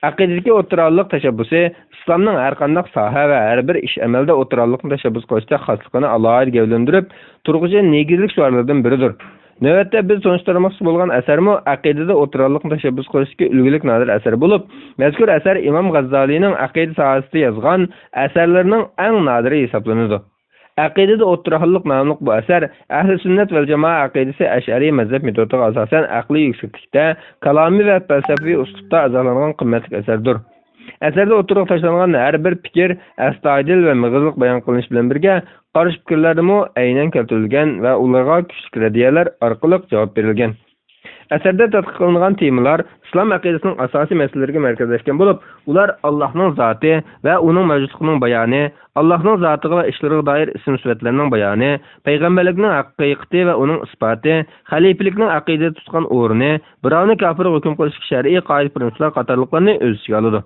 ئەقىدىدىكى ئوتتۇرالىق تەشەببۇسى ئىسلامنىڭ ھەر قانداق ساھە ۋە ھەر بىر ئىش-ئەمەلدە ئوتتۇرالىقنى تەشەببۇس قىلىشتەك خاسلىقىنى ئالاھىدە گەۋدىلەندۈرۈپ تۇرغۇچى نېگىزلىك شوئارلىرىدىن بىرىدۇر. نۆۋەتتە بىز تونۇشتۇرماقچى بولغان ئەسەرمۇ ئەقىدىدە ئوتتۇرالىقنى تەشەببۇس قىلىشتىكى ئۈلگىلىك نادىر ئەسەر بولۇپ، مەزكۇر ئەسەر ئىمام غاززالىنىڭ ئەقىدە ساھەسىدە يازغان ئەسەرلىرىنىڭ ئەڭ نادىرى ھېسابلىنىدۇ. ئەقىدىدە ئوتتۇرالىق ناملىق بۇ ئەسەر ئەھلى سۈننەت ۋەل جامائە ئەقىدىسى ئەشئەرىي مەزھەپ مېتودىغا ئاساسەن ئەقلىي يۈكسەكلىكتە، كالامىي ۋە پەلسەپىۋى ئۇسلۇبتا ئىزاھلانغان قىممەتلىك ئەسەردۇر. ئەسەردە ئوتتۇرىغا تاشلانغان ھەر بىر پىكىر ئەستايىدىل ۋە مېغىزلىق بايان قىلىنىشى بىلەن بىرگە، قارشى پىكىرلەردىمۇ ئەينەن كەلتۈرۈلگەن ۋە ئۇلارغا كۈچلۈك رەددىيەلەر ئارقىلىق جاۋاب بېرىلگەن. ئەسەردە تەتقىق قىلىنغان تېمىلار ئىسلام ئەقىدىسىنىڭ ئاساسىي مەسىلىلىرىگە مەركەزلەشكەن بولۇپ، ئۇلار ئاللاھنىڭ زاتى ۋە ئۇنىڭ مەۋجۇتلۇقىنىڭ بايانى، ئاللاھنىڭ زاتىغا ۋە ئىشلىرىغا دائىر ئىسىم-سۈپەتلەرنىڭ بايانى، پەيغەمبەرلىكنىڭ ھەقىقىتى ۋە ئۇنىڭ ئىسپاتى، خەلىپىلىكنىڭ ئەقىدىدە تۇتقان ئورنى، بىراۋنى كاپىرغا ھۆكۈم قىلىشتىكى شەرئىي قائىدە-پىرىنسىپلار قاتارلىقلارنى ئۆز ئىچىگە ئالىدۇ.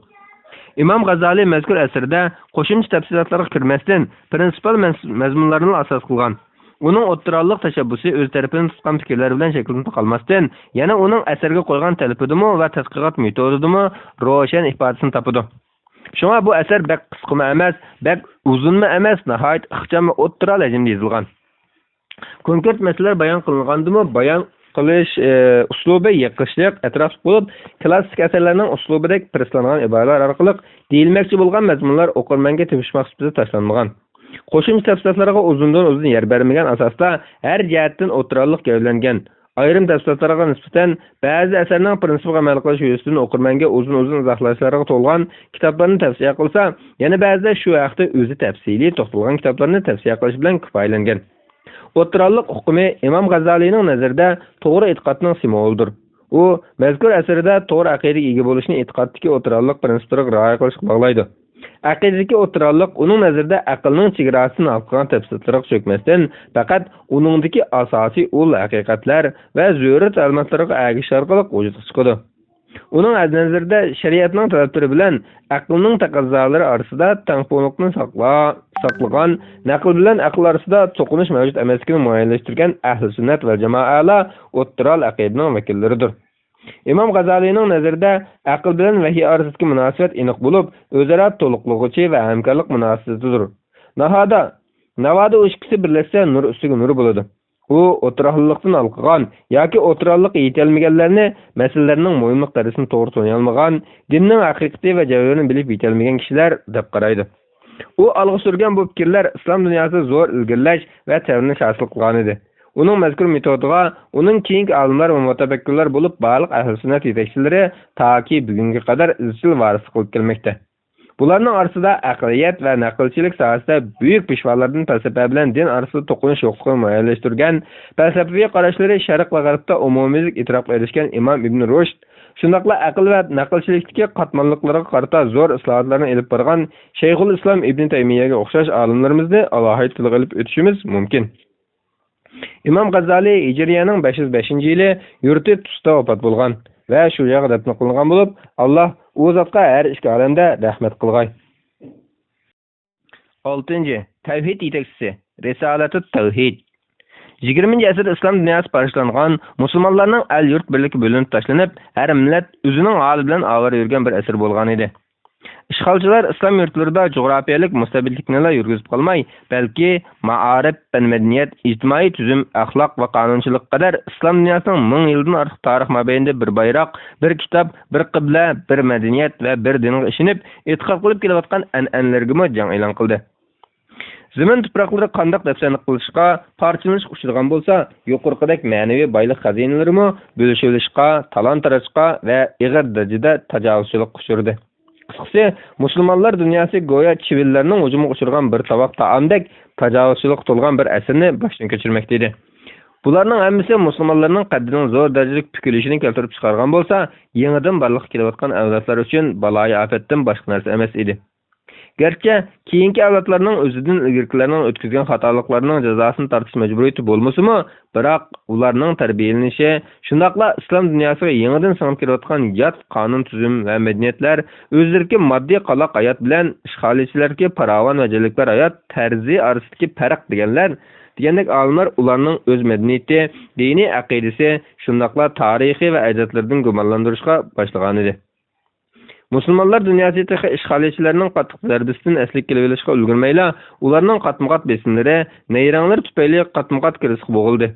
ئىمام غازالى مەزكۇر ئەسىرىدە قوشۇمچە تەپسىلاتلارغا كىرمەستىن، پىرىنسىپال مەز-، مەزمۇنلارنىلا ئاساس قىلغان. ئۇنىڭ ئوتتۇرالىق تەشەببۇسى ئۆز تەرىپىدىن تۇتقان پىكىرلەر بىلەن شەكىللىنىپ قالماستىن، يەنە ئۇنىڭ ئەسەرگە قويغان تەلىپىدىمۇ ۋە تەتقىقات مېتودىدىمۇ روشەن ئىپادىسىنى تاپىدۇ. شۇڭا بۇ ئەسەر بەك قىسقىمۇ ئەمەس، بەك ئۇزۇنمۇ ئەمەس، ناھايىتى ئىخچام ۋە ئوتتۇرا ھەجىمدە يېزىلغان. كونكرېت مەسىلىلەر بايان قىلىنغاندىمۇ بايان قىلىش، ئى، ئۇسلۇبى يېقىشلىق، ئەتراپلىق بولۇپ، كىلاسسىك ئەسەرلەرنىڭ ئۇسلۇبىدەك پىرىسلانغان ئىبارىلەر ئارقىلىق دېيىلمەكچى بولغان مەزمۇنلار ئوقۇرمەنگە تېپىشماق سۈپىتىدە تاشلانمىغان. قوشۇمچە تەپسىلاتلارغا ئۇزۇندىن ئۇزۇن يەر بەرمىگەن ئاساستا ھەر جەھەتتىن ئوتتۇرالىق گەۋدىلەنگەن. ئايرىم تەپسىلاتلارغا نىسبەتەن بەزى ئەسەرنىڭ پىرىنسىپىغا ئەمەل قىلىش يۈزىسىدىن ئوقۇرمەنگە ئۇزۇن-ئۇزۇن ئىزاھلاشلارغا تولغان كىتابلارنى تەۋسىيە قىلسا، يەنە بەزىدە شۇ ھەقتە ئۆزى تەپسىلىي توختالغان كىتابلارنى تەۋسىيە قىلىش بىلەن كۇپايىلەنگەن. ئوتتۇراللىق ئۇقۇمى ئىمام غازالىينىڭ نەزىرىدە توغرا ئېتىقادنىڭ سىمۋولىدۇر. ئۇ مەزكۇر ئەسىرىدە توغرا ئەقىدىگە ئىگە بولۇشنى ئېتىقادتىكى ئوتتۇراللىق پىرىنسىپلىرىغا رىئايە قىلىشقا باغلايدۇ. ئەقىدىدىكى ئوتتۇراللىق ئۇنىڭ نەزىرىدە ئەقىلنىڭ چېگراسىدىن ھالقىغان تەپسىلاتلارغا چۆكمەستىن، پەقەت ئۇنىڭدىكى ئاساسىي ئۇل ھەقىقەتلەر ۋە زۆرۈر تەلىماتلىرىغا ئەگىشىش ئارقىلىق ۋۇجۇدقا چىقىدۇ. ئۇنىڭ نەزىرىدە شەرىئەتنىڭ تەلەپلىرى بىلەن ئەقىلنىڭ تەقەززالىرى ئارىسىدا تەڭپۇڭلۇقنى ساقلا-، ساقلىغان، نەقىل بىلەن ئەقىل ئارىسىدا توقۇنۇش مەۋجۇت ئەمەسلىكىنى مۇئەييەنلەشتۈرگەن ئەھلى سۈننەت ۋەل جامائەلار ئوتتۇرا ئەقىدىنىڭ ۋەكىللىرىدۇر. ئىمام غازالىينىڭ نەزىرىدە ئەقىل بىلەن ۋەھىي ئارىسىدىكى مۇناسىۋەت ئېنىق بولۇپ، ئۆزئارا تولۇقلىغۇچى ۋە ھەمكارلىق مۇناسىۋىتىدۇر. ناھادا، ناۋادا ئۇ ئىككىسى بىرلەشسە، نۇر ئۈستىگە نۇر بولىدۇ. ئۇ ئوتتۇرا ئەھلىلىكتىن ھالقىغان ياكى ئوتتۇرا ئەھلىلىككە يېتەلمىگەنلەرنى مەسىلىلەرنىڭ مۇھىملىق دەرىجىسىنى توغرا تونۇيالمىغان، دىننىڭ ھەقىقىتى ۋە جەۋھىرىنى بىلىپ يېتەلمىگەن كىشىلەر دەپ قارايدۇ. ئۇ ئالغا سۈرگەن بۇ پىكىرلەر ئىسلام دۇنياسىدا زور ئىلگىرىلەش ۋە تەۋرىنىش ھاسىل قىلغانىدى. ئۇنىڭ مەزكۇر مېتودىغا ئۇنىڭ كېيىنكى ئالىملار ۋە مۇتەپەككۇرلار بولۇپ بارلىق ئەھلى سۈننەت يېتەكچىلىرى تاكى بۈگۈنگە قەدەر ئىزچىل ۋارىسلىق قىلىپ كەلمەكتە. بۇلارنىڭ ئارىسىدا ئەقلىيەت ۋە نەقىلچىلىك ساھەسىدە بۈيۈك پېشۋالاردىن پەلسەپە بىلەن دىن ئارىسىدا توقۇنۇش يوقلۇقىنى مۇئەييەنلەشتۈرگەن، پەلسەپىۋى قاراشلىرى شەرق ۋە غەربتە ئومۇميۈزلۈك ئېتىراپقا ئېرىشكەن ئىمام ئىبن رۇشد، شۇنداقلا ئەقىل ۋە نەقىلچىلىكتىكى قاتماللىقلىرىغا قارىتا زور ئىسلاھاتلارنى ئېلىپ بارغان شەيخۇل ئىسلام ئىبن تەيمىيەگە ئوخشاش ئالىملىرىمىزنى ئالاھىدە تىلغا ئېلىپ ئۆتۈشىمىز مۇمكىن. ئىمام غازالىي ھىجرىيەنىڭ بەش يۈز بەشىنچى يىلى يۇرتى تۇستا ۋاپات بولغان ۋە شۇ يەرگە دەپنە قىلىنغان بولۇپ، ئاللا ئۇ زاتقا ھەر ئىككى ئالەمدە رەھمەت قىلغاي. ئالتىنچى، تەۋھىد يېتەكچىسى، رىسالەتۇت تەۋھىد. يىگىرمىنچى ئەسىردە ئىسلام دۇنياسى پارچىلانغان، مۇسۇلمانلارنىڭ ئەل-يۇرت بىرلىكى بۆلۈنۈپ تاشلىنىپ، ھەر مىللەت ئۆزىنىڭ ھالى بىلەن ئاۋارە يۈرگەن بىر ئەسىر بولغان ئىدى. ئىشغالچىلار ئىسلام يۇرتلىرىدا جۇغراپىيەلىك مۇستەبىتلىكنىلا يۈرگۈزۈپ قالماي، بەلكى مائارىپ، پەن-مەدەنىيەت، ئىجتىمائىي تۈزۈم، ئەخلاق ۋە قانۇنچىلىققا قەدەر ئىسلام دۇنياسىنىڭ مىڭ يىلدىن ئارتۇق تارىخ مابەينىدە بىر بايراق، بىر كىتاب، بىر قىبلە، بىر مەدەنىيەت ۋە بىر دىنغا ئىشىنىپ، ئېتىقاد قىلىپ كېلىۋاتقان ئەنئەنىلىرىگىمۇ جەڭ ئېلان قىلدى. زېمىن تۇپراقلىرى قانداق دەپسەندە قىلىشقا، پارچىلىنىشقا ئۇچرىغان بولسا، يۇقىرىقىدەك مەنىۋى بايلىق خەزىنىلىرىمۇ بۆلۈشۈۋېلىشقا، تالان-تاراجقا ۋە ئېغىر دەرىجىدە تاجاۋۇزچىلىققا ئۇچرىدى. قىسقىسى، مۇسۇلمانلار دۇنياسى گويا چىۋىنلەرنىڭ ھۇجۇمىغا ئۇچرىغان بىر تاۋاق تائامدەك تاجاۋۇزچىلىققا تولغان بىر ئەسىرنى باشتىن كەچۈرمەكتە ئىدى. بۇلارنىڭ ھەممىسى مۇسۇلمانلارنىڭ قەددىنىڭ زور دەرىجىدە پۈكۈلۈشىنى كەلتۈرۈپ چىقارغان بولسا، يېڭىدىن بارلىققا كېلىۋاتقان ئەۋلادلار ئۈچۈن بالايىئاپەتتىن باشقا نەرسە ئەمەس ئىدى. گەرچە كېيىنكى ئەۋلادلارنىڭ ئۆزىدىن ئىلگىرىكىلەرنىڭ ئۆتكۈزگەن خاتالىقلىرىنىڭ جازاسىنى تارتىش مەجبۇرىيىتى بولمىسىمۇ، بىراق ئۇلارنىڭ تەربىيەلىنىشى، شۇنداقلا ئىسلام دۇنياسىغا يېڭىدىن سىڭىپ كىرىۋاتقان يات قانۇن تۈزۈم ۋە مەدەنىيەتلەر، ئۆزلىرىدىكى ماددىي قالاق ھايات بىلەن ئىشغالچىلىرىدىكى پاراۋان ۋە جەلۋىكار ھايات تەرزى ئارىسىدىكى پەرق دېگەنلەر، دېگەندەك ئالىملار ئۇلارنىڭ ئۆز مەدەنىيىتى، دىنىي ئەقىدىسى، شۇنداقلا تارىخى ۋە ئەجدادلىرىدىن گۇمانلاندۇرۇشقا باشلىغانىدى. مۇسۇلمانلار دۇنياسى تېخى ئىشغالچىلارنىڭ قاتتىق زەربىسىدىن ئەسلىگە كېلىۋېلىشقا ئۈلگۈرمەيلا، ئۇلارنىڭ قاتمۇقات بېسىملىرى، نەيرەڭلىرى تۈپەيلى قاتمۇقات كىرىزىسقا بوغۇلدى.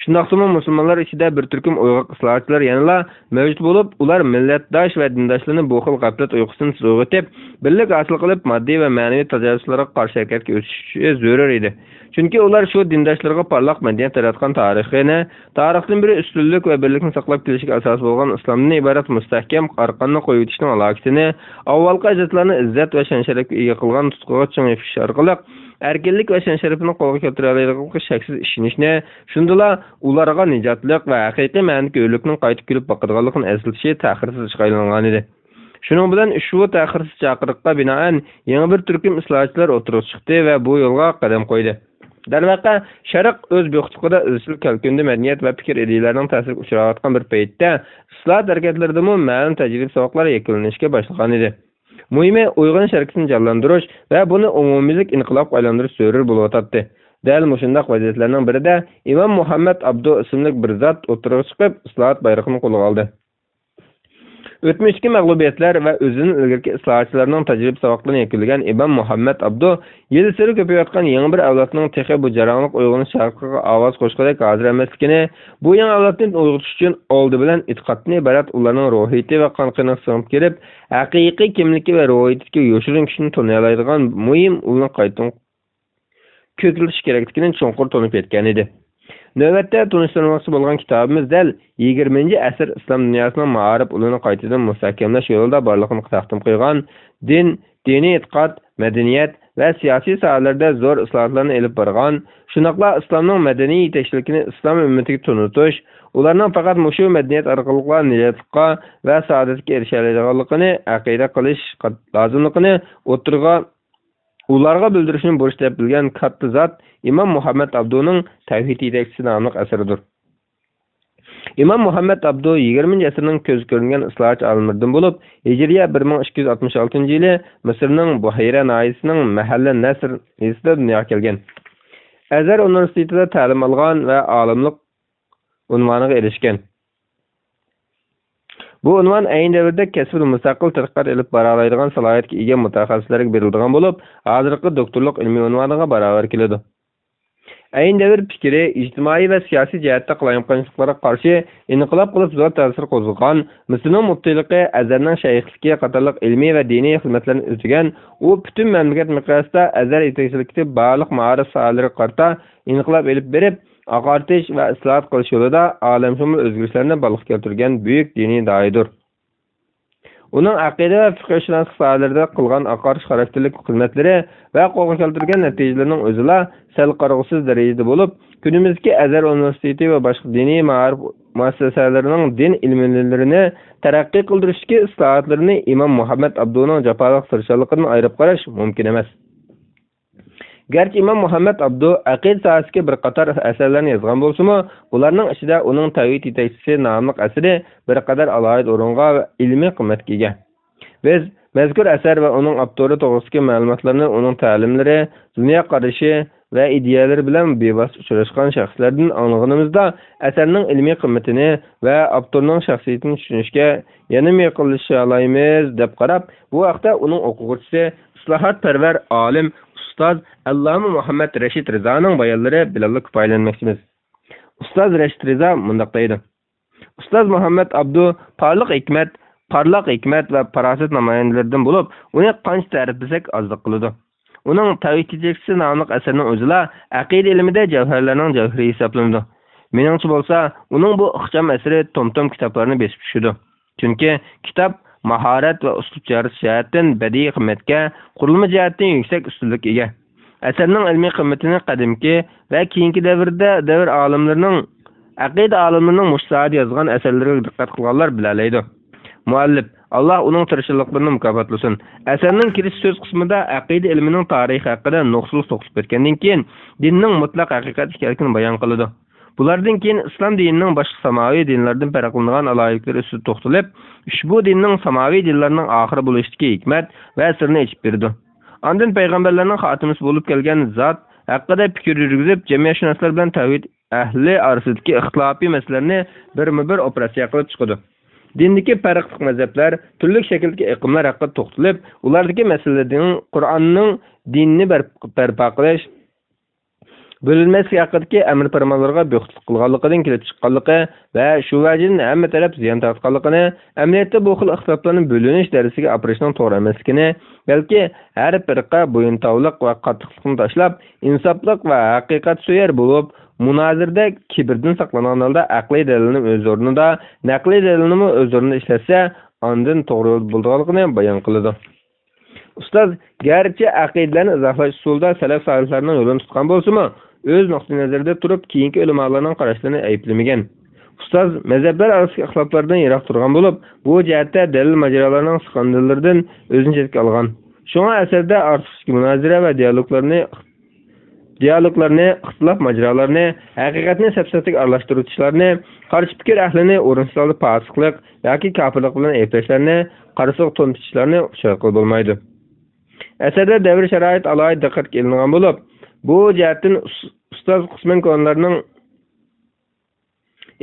شۇنداقتىمۇ مۇسۇلمانلار ئىچىدە بىر تۈركۈم ئويغاق ئىسلاھاتچىلار يەنىلا مەۋجۇت بولۇپ، ئۇلار مىللەتداش ۋە دىنداشلىرىنى بۇ خىل غەپلەت ئۇيقۇسىدىن سۇرغۇتۇپ، بىرلىك ھاسىل قىلىپ، ماددىي ۋە مەنىۋى تاجاۋۇزچىلارغا قارشى ھەرىكەتكە ئۆتۈشى زۆرۈر ئىدى. چۈنكى ئۇلار شۇ دىنداشلىرىغا پارلاق مەدەنىيەت ياراتقان تارىخىنى، تارىختىن بېرى ئۈستۈنلۈك ۋە بىرلىكنى ساقلاپ كېلىشكە ئاساس بولغان ئىسلامدىن ئىبارەت مۇستەھكەم ئارقاننى قويۇۋېتىشنىڭ ھالاكىتىنى، ئاۋۋالقى ئەجدادلارنى ئىززەت ۋە شان-شەرەپكە ئىگە قىلغان تۇتقىغا چىڭ يېپىشىش ئارقىلىق، ئەركىنلىك ۋە شان-شەرىپىنى قولغا كەلتۈرەلەيدىغانلىقىغا شەكسىز ئىشىنىشنى، شۇندىلا ئۇلارغا نىجاتلىق ۋە ھەقىقىي مەنىدىكى ھۆرلۈكنىڭ قايتا كېلىپ باقىدىغانلىقىنى ئەسلىتىشى تەخىرسىز ئىشقا ئايلانغانىدى. شۇنىڭ بىلەن ئۇشبۇ تەخىرسىز چاقىرىققا بىنائەن يېڭى بىر تۈركۈم ئىسلاھاتچىلار ئوتتۇرىغا چىقتى ۋە بۇ يولغا قەدەم قويدى. دەرۋەقە، شەرق ئۆز بوشلۇقىدا ئىزچىل كەلكۈندە مەدەنىيەت ۋە پىكىر ئىدىيەلەرنىڭ تەسىرىگە ئۇچراۋاتقان بىر پەيتتە، ئىسلاھات ھەرىكەتلىرىدىمۇ مەلۇم تەجرىبە ساۋاقلار يەكۈنلىنىشكە باشلىغانىدى. مۇھىمى، ئويغىنىش ھەرىكىتىنى جانلاندۇرۇش ۋە بۇنى ئومۇميۈزلۈك ئىنقىلابقا ئايلاندۇرۇش زۆرۈر بولۇۋاتاتتى. دەل مۇشۇنداق ۋەزىيەتلەرنىڭ بىرىدە ئىمام مۇھەممەد ئابدۇ ئىسىملىك بىر زات ئوتتۇرىغا چىقىپ، ئىسلاھات بايرىقىنى قولىغا ئالدى. ئۆتمۈشتىكى مەغلۇبىيەتلەر ۋە ئۆزىدىن ئىلگىرىكى ئىسلاھاتچىلارنىڭ تەجرىبە ساۋاقلىرىنى يەكۈنلىگەن ئىمام مۇھەممەد ئابدۇ يىلسېرى كۆپىيىۋاتقان يېڭى بىر ئەۋلادنىڭ تېخى بۇ جەريانلىق ئويغىنىش چاقىرىقىغا ئاۋاز قوشقۇدەك ھازىر ئەمەسلىكىنى، بۇ يېڭى ئەۋلادنى ئويغىتىش ئۈچۈن ئالدى بىلەن ئېتىقادتىن ئىبارەت ئۇلارنىڭ روھىيىتى ۋە قان-قېنىغا سىڭىپ كىرىپ، ھەقىقىي كىملىكى ۋە روھىيىتىدىكى يوشۇرۇن كۈچىنى تونۇيالايدىغان مۇھىم ئۇلنى قايتىدىن كۆكلىتىش كېرەكلىكىنى چوڭقۇر تونۇپ يەتكەن ئىدى. نۆۋەتتە تونۇشتۇرماقچى بولغان كىتابىمىز دەل يىگىرمىنچى ئەسىر ئىسلام دۇنياسىنىڭ مائارىپ ئۇلىنى قايتىدىن مۇستەھكەملەش يولىدا بارلىقىنى تەقدىم قىلغان دىن، دىنىي ئېتىقاد، مەدەنىيەت، ۋە سىياسىي ساھەلەردە زور ئىسلاھاتلارنى ئېلىپ بارغان، شۇنداقلا ئىسلامنىڭ مەدەنىي يېتەكچىلىكىنى ئىسلام ئۈممىتىگە تونۇتۇش، ئۇلارنىڭ پەقەت مۇشۇ مەدەنىيەت ئارقىلىقلا نىجاتلىققا ۋە سائادەتكە ئېرىشەلەيدىغانلىقىنى ئەقىدە قىلىش لازىملىقىنى ئوتتۇرىغا، ئۇلارغا بىلدۈرۈشنى بۇرچ دەپ بىلگەن كاتتا زات ئىمام مۇھەممەد ئابدۇنىڭ تەۋھىد يېتەكچىسى ناملىق ئەسىرىدۇر. ئىمام مۇھەممەد ئابدۇ يىگىرمىنچى ئەسىرنىڭ كۆزگە كۆرۈنگەن ئىسلاھاتچى ئالىملىرىدىن بولۇپ، ھىجرىيە بىر مىڭ ئىككى يۈز ئاتمىش ئالتىنچى يىلى مىسىرنىڭ بۇھەيرە ناھىيەسىنىڭ مەھەللە نەسر يېزىسىدا دۇنياغا كەلگەن. ئەزھەر ئۇنىۋېرسىتېتىدا تەلىم ئالغان ۋە ئالىملىق ئۇنۋانىغا ئېرىشكەن. بۇ ئۇنۋان ئەينى دەۋردە كەسپىدە مۇستەقىل تەتقىقات ئېلىپ بارالايدىغان سالاھىيەتكە ئىگە مۇتەخەسسىسلەرگە بېرىلىدىغان بولۇپ، ھازىرقى دوكتورلۇق ئىلمىي ئۇنۋانىغا باراۋەر كېلىدۇ. ئەينى دەۋر پىكرى، ئىجتىمائىي ۋە سىياسىي جەھەتتە قالايمىقانچىلىقلارغا قارشى ئىنقىلاب قىلىپ زور تەسىر قوزغىغان، مىسىرنىڭ مۇپتىلىقى، ئەزھەرنىڭ شەيخلىكى قاتارلىق ئىلمىي ۋە دىنىي خىزمەتلەرنى ئۆتىگەن، ئۇ پۈتۈن مەملىكەت مىقياسىدا ئەزھەر يېتەكچىلىكىدە بارلىق مائارىپ ساھەلىرىگە قارىتا ئىنقىلاب ئېلىپ بېرىپ، ئاقارتىش ۋە ئىسلاھات قىلىش يولىدا ئالەمشۇمۇل ئۆزگىرىشلەرنى بارلىققا كەلتۈرگەن بۈيۈك دىنىي داھىيدۇر. ئۇنىڭ ئەقىدە ۋە پىقىھشۇناسلىق ساھەلىرىدە قىلغان ئاقارتىش خاراكتېرلىك خىزمەتلىرى ۋە قولغا كەلتۈرگەن نەتىجىلىرىنىڭ ئۆزىلا سەل قارىغۇسىز دەرىجىدە بولۇپ، كۈنىمىزدىكى ئەزھەر ئۇنىۋېرسىتېتى ۋە باشقا دىنىي مائارىپ مۇئەسسەسەلىرىنىڭ دىن ئىلمىنىڭ تەرەققىي قىلدۇرۇشتىكى ئىسلاھاتلىرىنى ئىمام مۇھەممەد ئابدۇنىڭ جاپالىق تىرىشچانلىقىدىن ئايرىپ قاراش مۇمكىن ئەمەس. گەرچە ئىمام مۇھەممەد ئابدۇ ئەقىدە ساھەسىدىكى بىر قاتار ئەسەرلەرنى يازغان بولسىمۇ، بۇلارنىڭ ئىچىدە ئۇنىڭ تەۋھىد يېتەكچىسى ناملىق ئەسىرى بىر قەدەر ئالاھىدە ئورۇنغا ۋە ئىلمىي قىممەتكە ئىگە. بىز مەزكۇر ئەسەر ۋە ئۇنىڭ ئاپتورى توغرىسىدىكى مەلۇماتلارنى ئۇنىڭ تەلىملىرى، دۇنيا قارىشى ۋە ئىدىيەلىرى بىلەن بىۋاسىتە ئۇچراشقان شەخسلەردىن ئاڭلىغىنىمىزدا، ئەسەرنىڭ ئىلمىي قىممىتىنى ۋە ئاپتورنىڭ شەخسىيىتىنى چۈشىنىشكە يەنىمۇ يېقىنلىشالايمىز، دەپ قاراپ، بۇ ھەقتە ئۇنىڭ ئوقۇغۇچىسى، ئىسلاھاتپەرۋەر ئالىم، ئۇستاز ئەللامە مۇھەممەد رەشىد رىزانىڭ بايانلىرى بىلەنلا كۇپايىلەنمەكچىمىز. ئۇستاز رەشىد رىزا مۇنداق دەيدۇ: ئۇستاز مۇھەممەد ئابدۇ پارلاق ھېكمەت، پارلاق ھېكمەت ۋە پاراسەت نامايەندىلىرىدىن بولۇپ، ئۇنى قانچە تەرىپلىسەك ئازلىق قىلىدۇ. ئۇنىڭ تەۋھىد يېتەكچىسى ناملىق ئەسىرىنىڭ ئۆزىلا ئەقىدە ئىلمىدە جەۋھەرلەرنىڭ جەۋھىرى ھېسابلىنىدۇ. مېنىڭچە بولسا، ئۇنىڭ بۇ ئىخچام ئەسىرى توم-توم كىتابلارنى بېسىپ چۈشىدۇ. چۈنكى كىتاب ماھارەت ۋە ئۇسلۇب جەھەتتىن بەدىئىي قىممەتكە، قۇرۇلما جەھەتتىن يۈكسەك ئۈستۈنلۈككە ئىگە. ئەسەرنىڭ ئىلمىي قىممىتىنى قەدىمكى ۋە كېيىنكى دەۋردە، دەۋر ئالىملىرىنىڭ، ئەقىدە ئالىملىرىنىڭ مۇشۇ ساھەدە يازغان ئەسەرلىرىگە دىققەت قىلغانلار بىلەلەيدۇ. مۇئەللىپ، ئاللا ئۇنىڭ تىرىشچانلىقلىرىنى مۇكاپاتلىسۇن، ئەسەرنىڭ كىرىش سۆز قىسمىدا ئەقىدە ئىلمىنىڭ تارىخى ھەققىدە نۇقتىلىق توختىلىپ ئۆتكەندىن كېيىن، دىننىڭ مۇتلەق ھەقىقەت ئىكەنلىكىنى بايان قىلىدۇ. بۇلاردىن كېيىن ئىسلام دىنىنىڭ باشقا ساماۋى دىنلاردىن پەرقلىنىدىغان ئالاھىدىلىكلىرى ئۈستىدە توختىلىپ، ئۇشبۇ دىننىڭ ساماۋى دىنلارنىڭ ئاخىرى بولۇشىدىكى ھېكمەت ۋە سىرنى ئېچىپ بېرىدۇ. ئاندىن پەيغەمبەرلەرنىڭ خاتىمىسى بولۇپ كەلگەن زات ھەققىدە پىكىر يۈرگۈزۈپ، جەمئىيەتشۇناسلار بىلەن تەۋھىد ئەھلى ئارىسىدىكى ئىختىلاپىي مەسىلىلەرنى بىرمۇبىر ئوپېراتسىيە قىلىپ چىقىدۇ. دىندىكى پەرقلىق مەزھەپلەر، تۈرلۈك شەكىلدىكى ئېقىملار ھەققىدە توختىلىپ، ئۇلاردىكى مەسىلىلەرنىڭ قۇرئاننىڭ دىننى بەر-، بەرپا قىلىش، بۆلۈنمەسلىك ھەققىدىكى ئەمر پەرمانلىرىغا بۇزۇقلۇق قىلغانلىقىدىن كېلىپ چىققانلىقى ۋە شۇ ۋەجىدىن ھەممە تەرەپ زىيان تارتقانلىقىنى، ئەمەلىيەتتە بۇ خىل ئىختىلاپلارنى بۆلۈنۈش دەرىجىسىگە ئاپىرىشنىڭ توغرا ئەمەسلىكىنى، بەلكى ھەر پىرقە بويۇنتاۋلىق ۋە قاتتىقلىقنى تاشلاپ، ئىنساپلىق ۋە ھەقىقەتسۆيەر بولۇپ، مۇنازىرىدە كىبىردىن ساقلانغان ھالدا ئەقلىي دەلىلنى ئۆز ئورنىدا، نەقلىي دەلىلنىمۇ ئۆز ئورنىدا ئىشلەتسە، ئاندىن توغرا يولدا بولىدىغانلىقىنى بايان قىلىدۇ. ئۇستاز گەرچە ئەقىدىلەرنى ئىزاھلاش ئۇسۇلىدا سەلەف سالىھلارنىڭ يولىنى تۇتقان بولسىمۇ، ئۆز نۇقتىئىنەزىرىدە تۇرۇپ، كېيىنكى ئۆلىمالارنىڭ قاراشلىرىنى ئەيىبلىمىگەن. ئۇستاز مەزھەپلەر ئارىسىدىكى ئىختىلاپلاردىن يىراق تۇرغان بولۇپ، بۇ جەھەتتە دەلىل ماجىرالارنىڭ سىقىندىلىرىدىن ئۆزىنى چەتكە ئالغان. شۇڭا ئەسەردە ئارتۇقچە مۇنازىرە ۋە دىيالوگلارنى دىيالوگلارنى، ئىختىلاپ ماجىرالارنى، ھەقىقەتنى سەپسەتىگە ئارىلاشتۇرۇۋېتىشلارنى، قارشى پىكىر ئەھلىنى ئورۇنسىز ھالدا پاسىقلىق ياكى كاپىرلىق بىلەن ئەيىبلەشلەرنى، قارىسىغا تون پېتىشلارنى ئۇچراتقىلى بولمايدۇ. ئەسەردە دەۋر شارائىت ئالاھىدە دىققەتكە ئېلىنغان بولۇپ، بۇ جەھەتتىن ئۇس-، ئۇستاز قىسمەن كونىلارنىڭ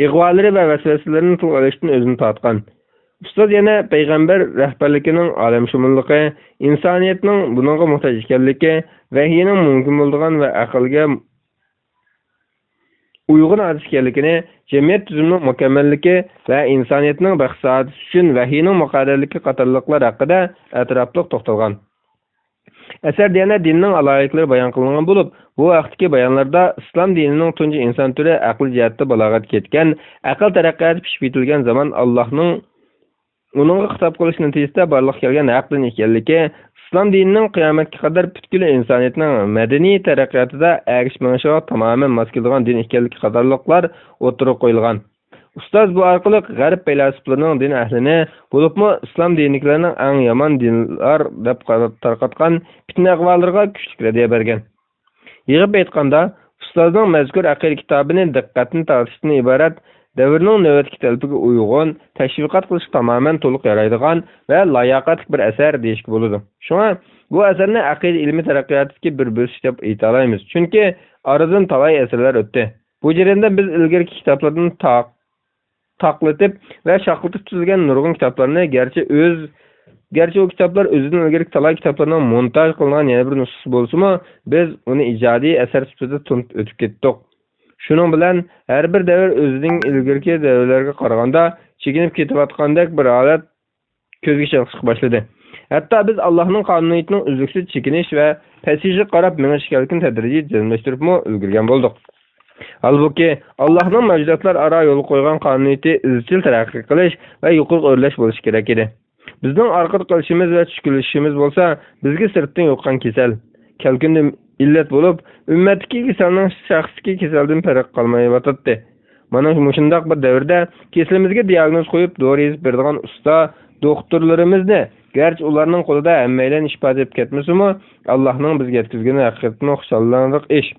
ئىغۋالىرى ۋە ۋەسۋەسىلىرىنى تىلغا ئېلىشتىن ئۆزىنى تارتقان. ئۇستاز يەنە پەيغەمبەر رەھبەرلىكىنىڭ ئالەمشۇمۇللۇقى، ئىنسانىيەتنىڭ بۇنىڭغا موھتاج ئىكەنلىكى، ۋەھىينىڭ مۇمكىن بولىدىغان ۋە ئەقىلگە ئۇيغۇن ھادىسە ئىكەنلىكىنى، جەمئىيەت تۈزۈمىنىڭ مۇكەممەللىكى ۋە ئىنسانىيەتنىڭ بەخت-سائادىتى ئۈچۈن ۋەھىينىڭ مۇقەررەرلىكى قاتارلىقلار ھەققىدە ئەتراپلىق توختالغان. ئەسەردە يەنە دىننىڭ ئالاھىدىلىكلىرى بايان قىلىنغان بولۇپ، بۇ ھەقتىكى بايانلاردا ئىسلام دىنىنىڭ تۇنجى ئىنسان تۈرى ئەقلىي جەھەتتە بالاغەتكە يەتكەن، ئەقىل تەرەققىياتى پىشىپ يېتىلگەن زامان ئاللاھنىڭ ئۇنىڭغا خىتاب قىلىش نەتىجىسىدە بارلىققا كەلگەن ھەق دىن ئىكەنلىكى، ئىسلام دىنىنىڭ قىيامەتكە قەدەر پۈتكۈل ئىنسانىيەتنىڭ مەدەنىي تەرەققىياتىدا ئەگىشىپ مېڭىشىغا تامامەن ماس كېلىدىغان دىن ئىكەنلىكى قاتارلىقلار ئوتتۇرىغا قويۇلغان. ئۇستاز بۇ ئارقىلىق غەرب پەيلاسوپلىرىنىڭ دىن ئەھلىنى، بولۇپمۇ ئىسلام دىنىدىكىلەرنىڭ ئەڭ يامان دىنلار دەپ قارا-، تارقاتقان پىتنە ئىغۋالىرىغا كۈچلۈك رەددىيە بەرگەن. يىغىپ ئېيتقاندا، ئۇستازنىڭ مەزكۇر ئەقىدە كىتابىنى دىققەتنى تارتىشتىن ئىبارەت دەۋرنىڭ نۆۋەتتىكى تەلىپىگە ئۇيغۇن، تەشۋىقات قىلىشقا تامامەن تولۇق يارايدىغان ۋە لاياقەتلىك بىر ئەسەر دېيىشكە بولىدۇ. شۇڭا بۇ ئەسەرنى ئەقىدە ئىلمىي تەرەققىياتىدىكى بىر بۆسۈش دەپ ئېيتالايمىز. چۈنكى ئارىدىن تالاي ئەسىرلەر ئۆتتى. بۇ جەرياندا بىز ئىلگىرىكى كىتابلاردىن تاق-، تاقلىتىپ ۋە شاقلىتىپ تۈزۈلگەن نۇرغۇن كىتابلارنى، گەرچە ئۆز، گەرچە ئۇ كىتابلار ئۆزىدىن ئىلگىرىكى تالاي كىتابلارنىڭ مونتاژ قىلىنغان يەنە بىر نۇسخىسى بولسىمۇ، بىز ئۇنى ئىجادىي ئەسەر سۈپىتىدە تونۇپ ئۆتۈپ كەتتۇق. شۇنىڭ بىلەن ھەر بىر دەۋر ئۆزىنىڭ ئىلگىرىكى دەۋرلەرگە قارىغاندا چېكىنىپ كېتىۋاتقاندەك بىر ھالەت كۆزگە چېلىقىشقا باشلىدى. ھەتتا بىز ئاللاھنىڭ قانۇنىيىتىنىڭ ئۈزلۈكسىز چېكىنىش ۋە پەسىيىشىگە قاراپ مېڭىش ئىكەنلىكىنى تەدرىجىي جەزملەشتۈرۈپمۇ ئۈلگۈرگەن بولدۇق. ھالبۇكى، ئاللاھنىڭ مەۋجۇداتلار ئارا يولغا قويغان قانۇنىيىتى ئىزچىل تەرەققىي قىلىش ۋە يۇقىرىغا ئۆرلەش بولۇشى كېرەك ئىدى. بىزنىڭ ئارقىدا قېلىشىمىز ۋە چۈشكۈنلىشىشىمىز بولسا، بىزگە سىرتتىن يۇققان كېسەل، كەلكۈندە ئىللەت بولۇپ، ئۈممەتتىكى كېسەلنىڭ شەخستىكى كېسەلدىن پەرقى قالمايۋاتاتتى. مانا مۇشۇنداق بىر دەۋردە كېسىلىمىزگە دىياگنوز قويۇپ، دورا يېزىپ بېرىدىغان ئۇستا دوختۇرلىرىمىزنى، گەرچە ئۇلارنىڭ قولىدا ھەممەيلەن ئىپادە ئېلىپ كەتمىسىمۇ، ئاللاھنىڭ بىزگە يەتكۈزگىنى ھەقىقەتەنمۇ خۇشاللىنارلىق ئىش.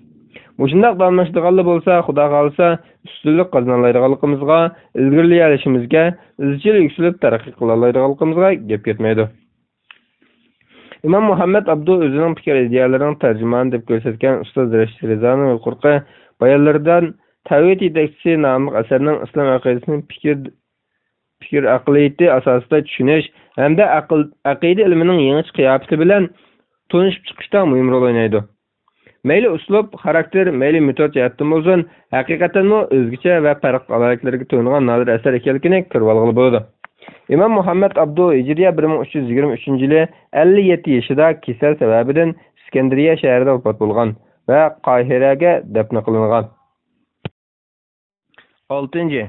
مۇشۇنداق داۋاملىشىدىغانلا بولسا، خۇدا خالىسا، ئۈستۈنلۈك قازىنالايدىغانلىقىمىزغا، ئىلگىرىلىيەلىشىمىزگە، ئىزچىل يۈكسىلىپ تەرەققىي قىلالايدىغانلىقىمىزغا گەپ كەتمەيدۇ. ئىمام مۇھەممەد ئابدۇ ئۆزىنىڭ پىكىر ئىدىيەلىرىنىڭ تەرجىمانى دەپ كۆرسەتكەن ئۇستاز رەشىد رىزانىڭ يۇقىرىقى بايانلىرىدىن تەۋھىد يېتەكچىسى ناملىق ئەسەرنىڭ ئىسلام ئەقىدىسىنى پىكىر، پىكىر ئەقلىيىتى ئاساسىدا چۈشىنىش ھەمدە ئەقىل، ئەقىدە ئىلمىنىڭ يېڭىچە قىياپىتى بىلەن تونۇشۇپ چىقىشتا مۇھىم رول ئوينايدۇ. مەيلى ئۇسلۇب، خاراكتېر، مەيلى مېتود جەھەتتىن بولسۇن، ھەقىقەتەنمۇ ئۆزگىچە ۋە پەرق ئالاھىدىلىكلىرىگە تونۇلغان نادىر ئەسەر ئىكەنلىكىنى كۆرۈۋالغىلى بولىدۇ. ئىمام مۇھەممەد ئابدۇ ھىجرىيە بىر مىڭ ئۈچ يۈز يىگىرمە ئۈچىنچى يىلى ئەللىك يەتتە يېشىدا كېسەل سەۋەبىدىن ئىسكەندىرىيە شەھىرىدە ۋاپات بولغان ۋە قاھىرەگە دەپنە قىلىنغان. ئالتىنچى.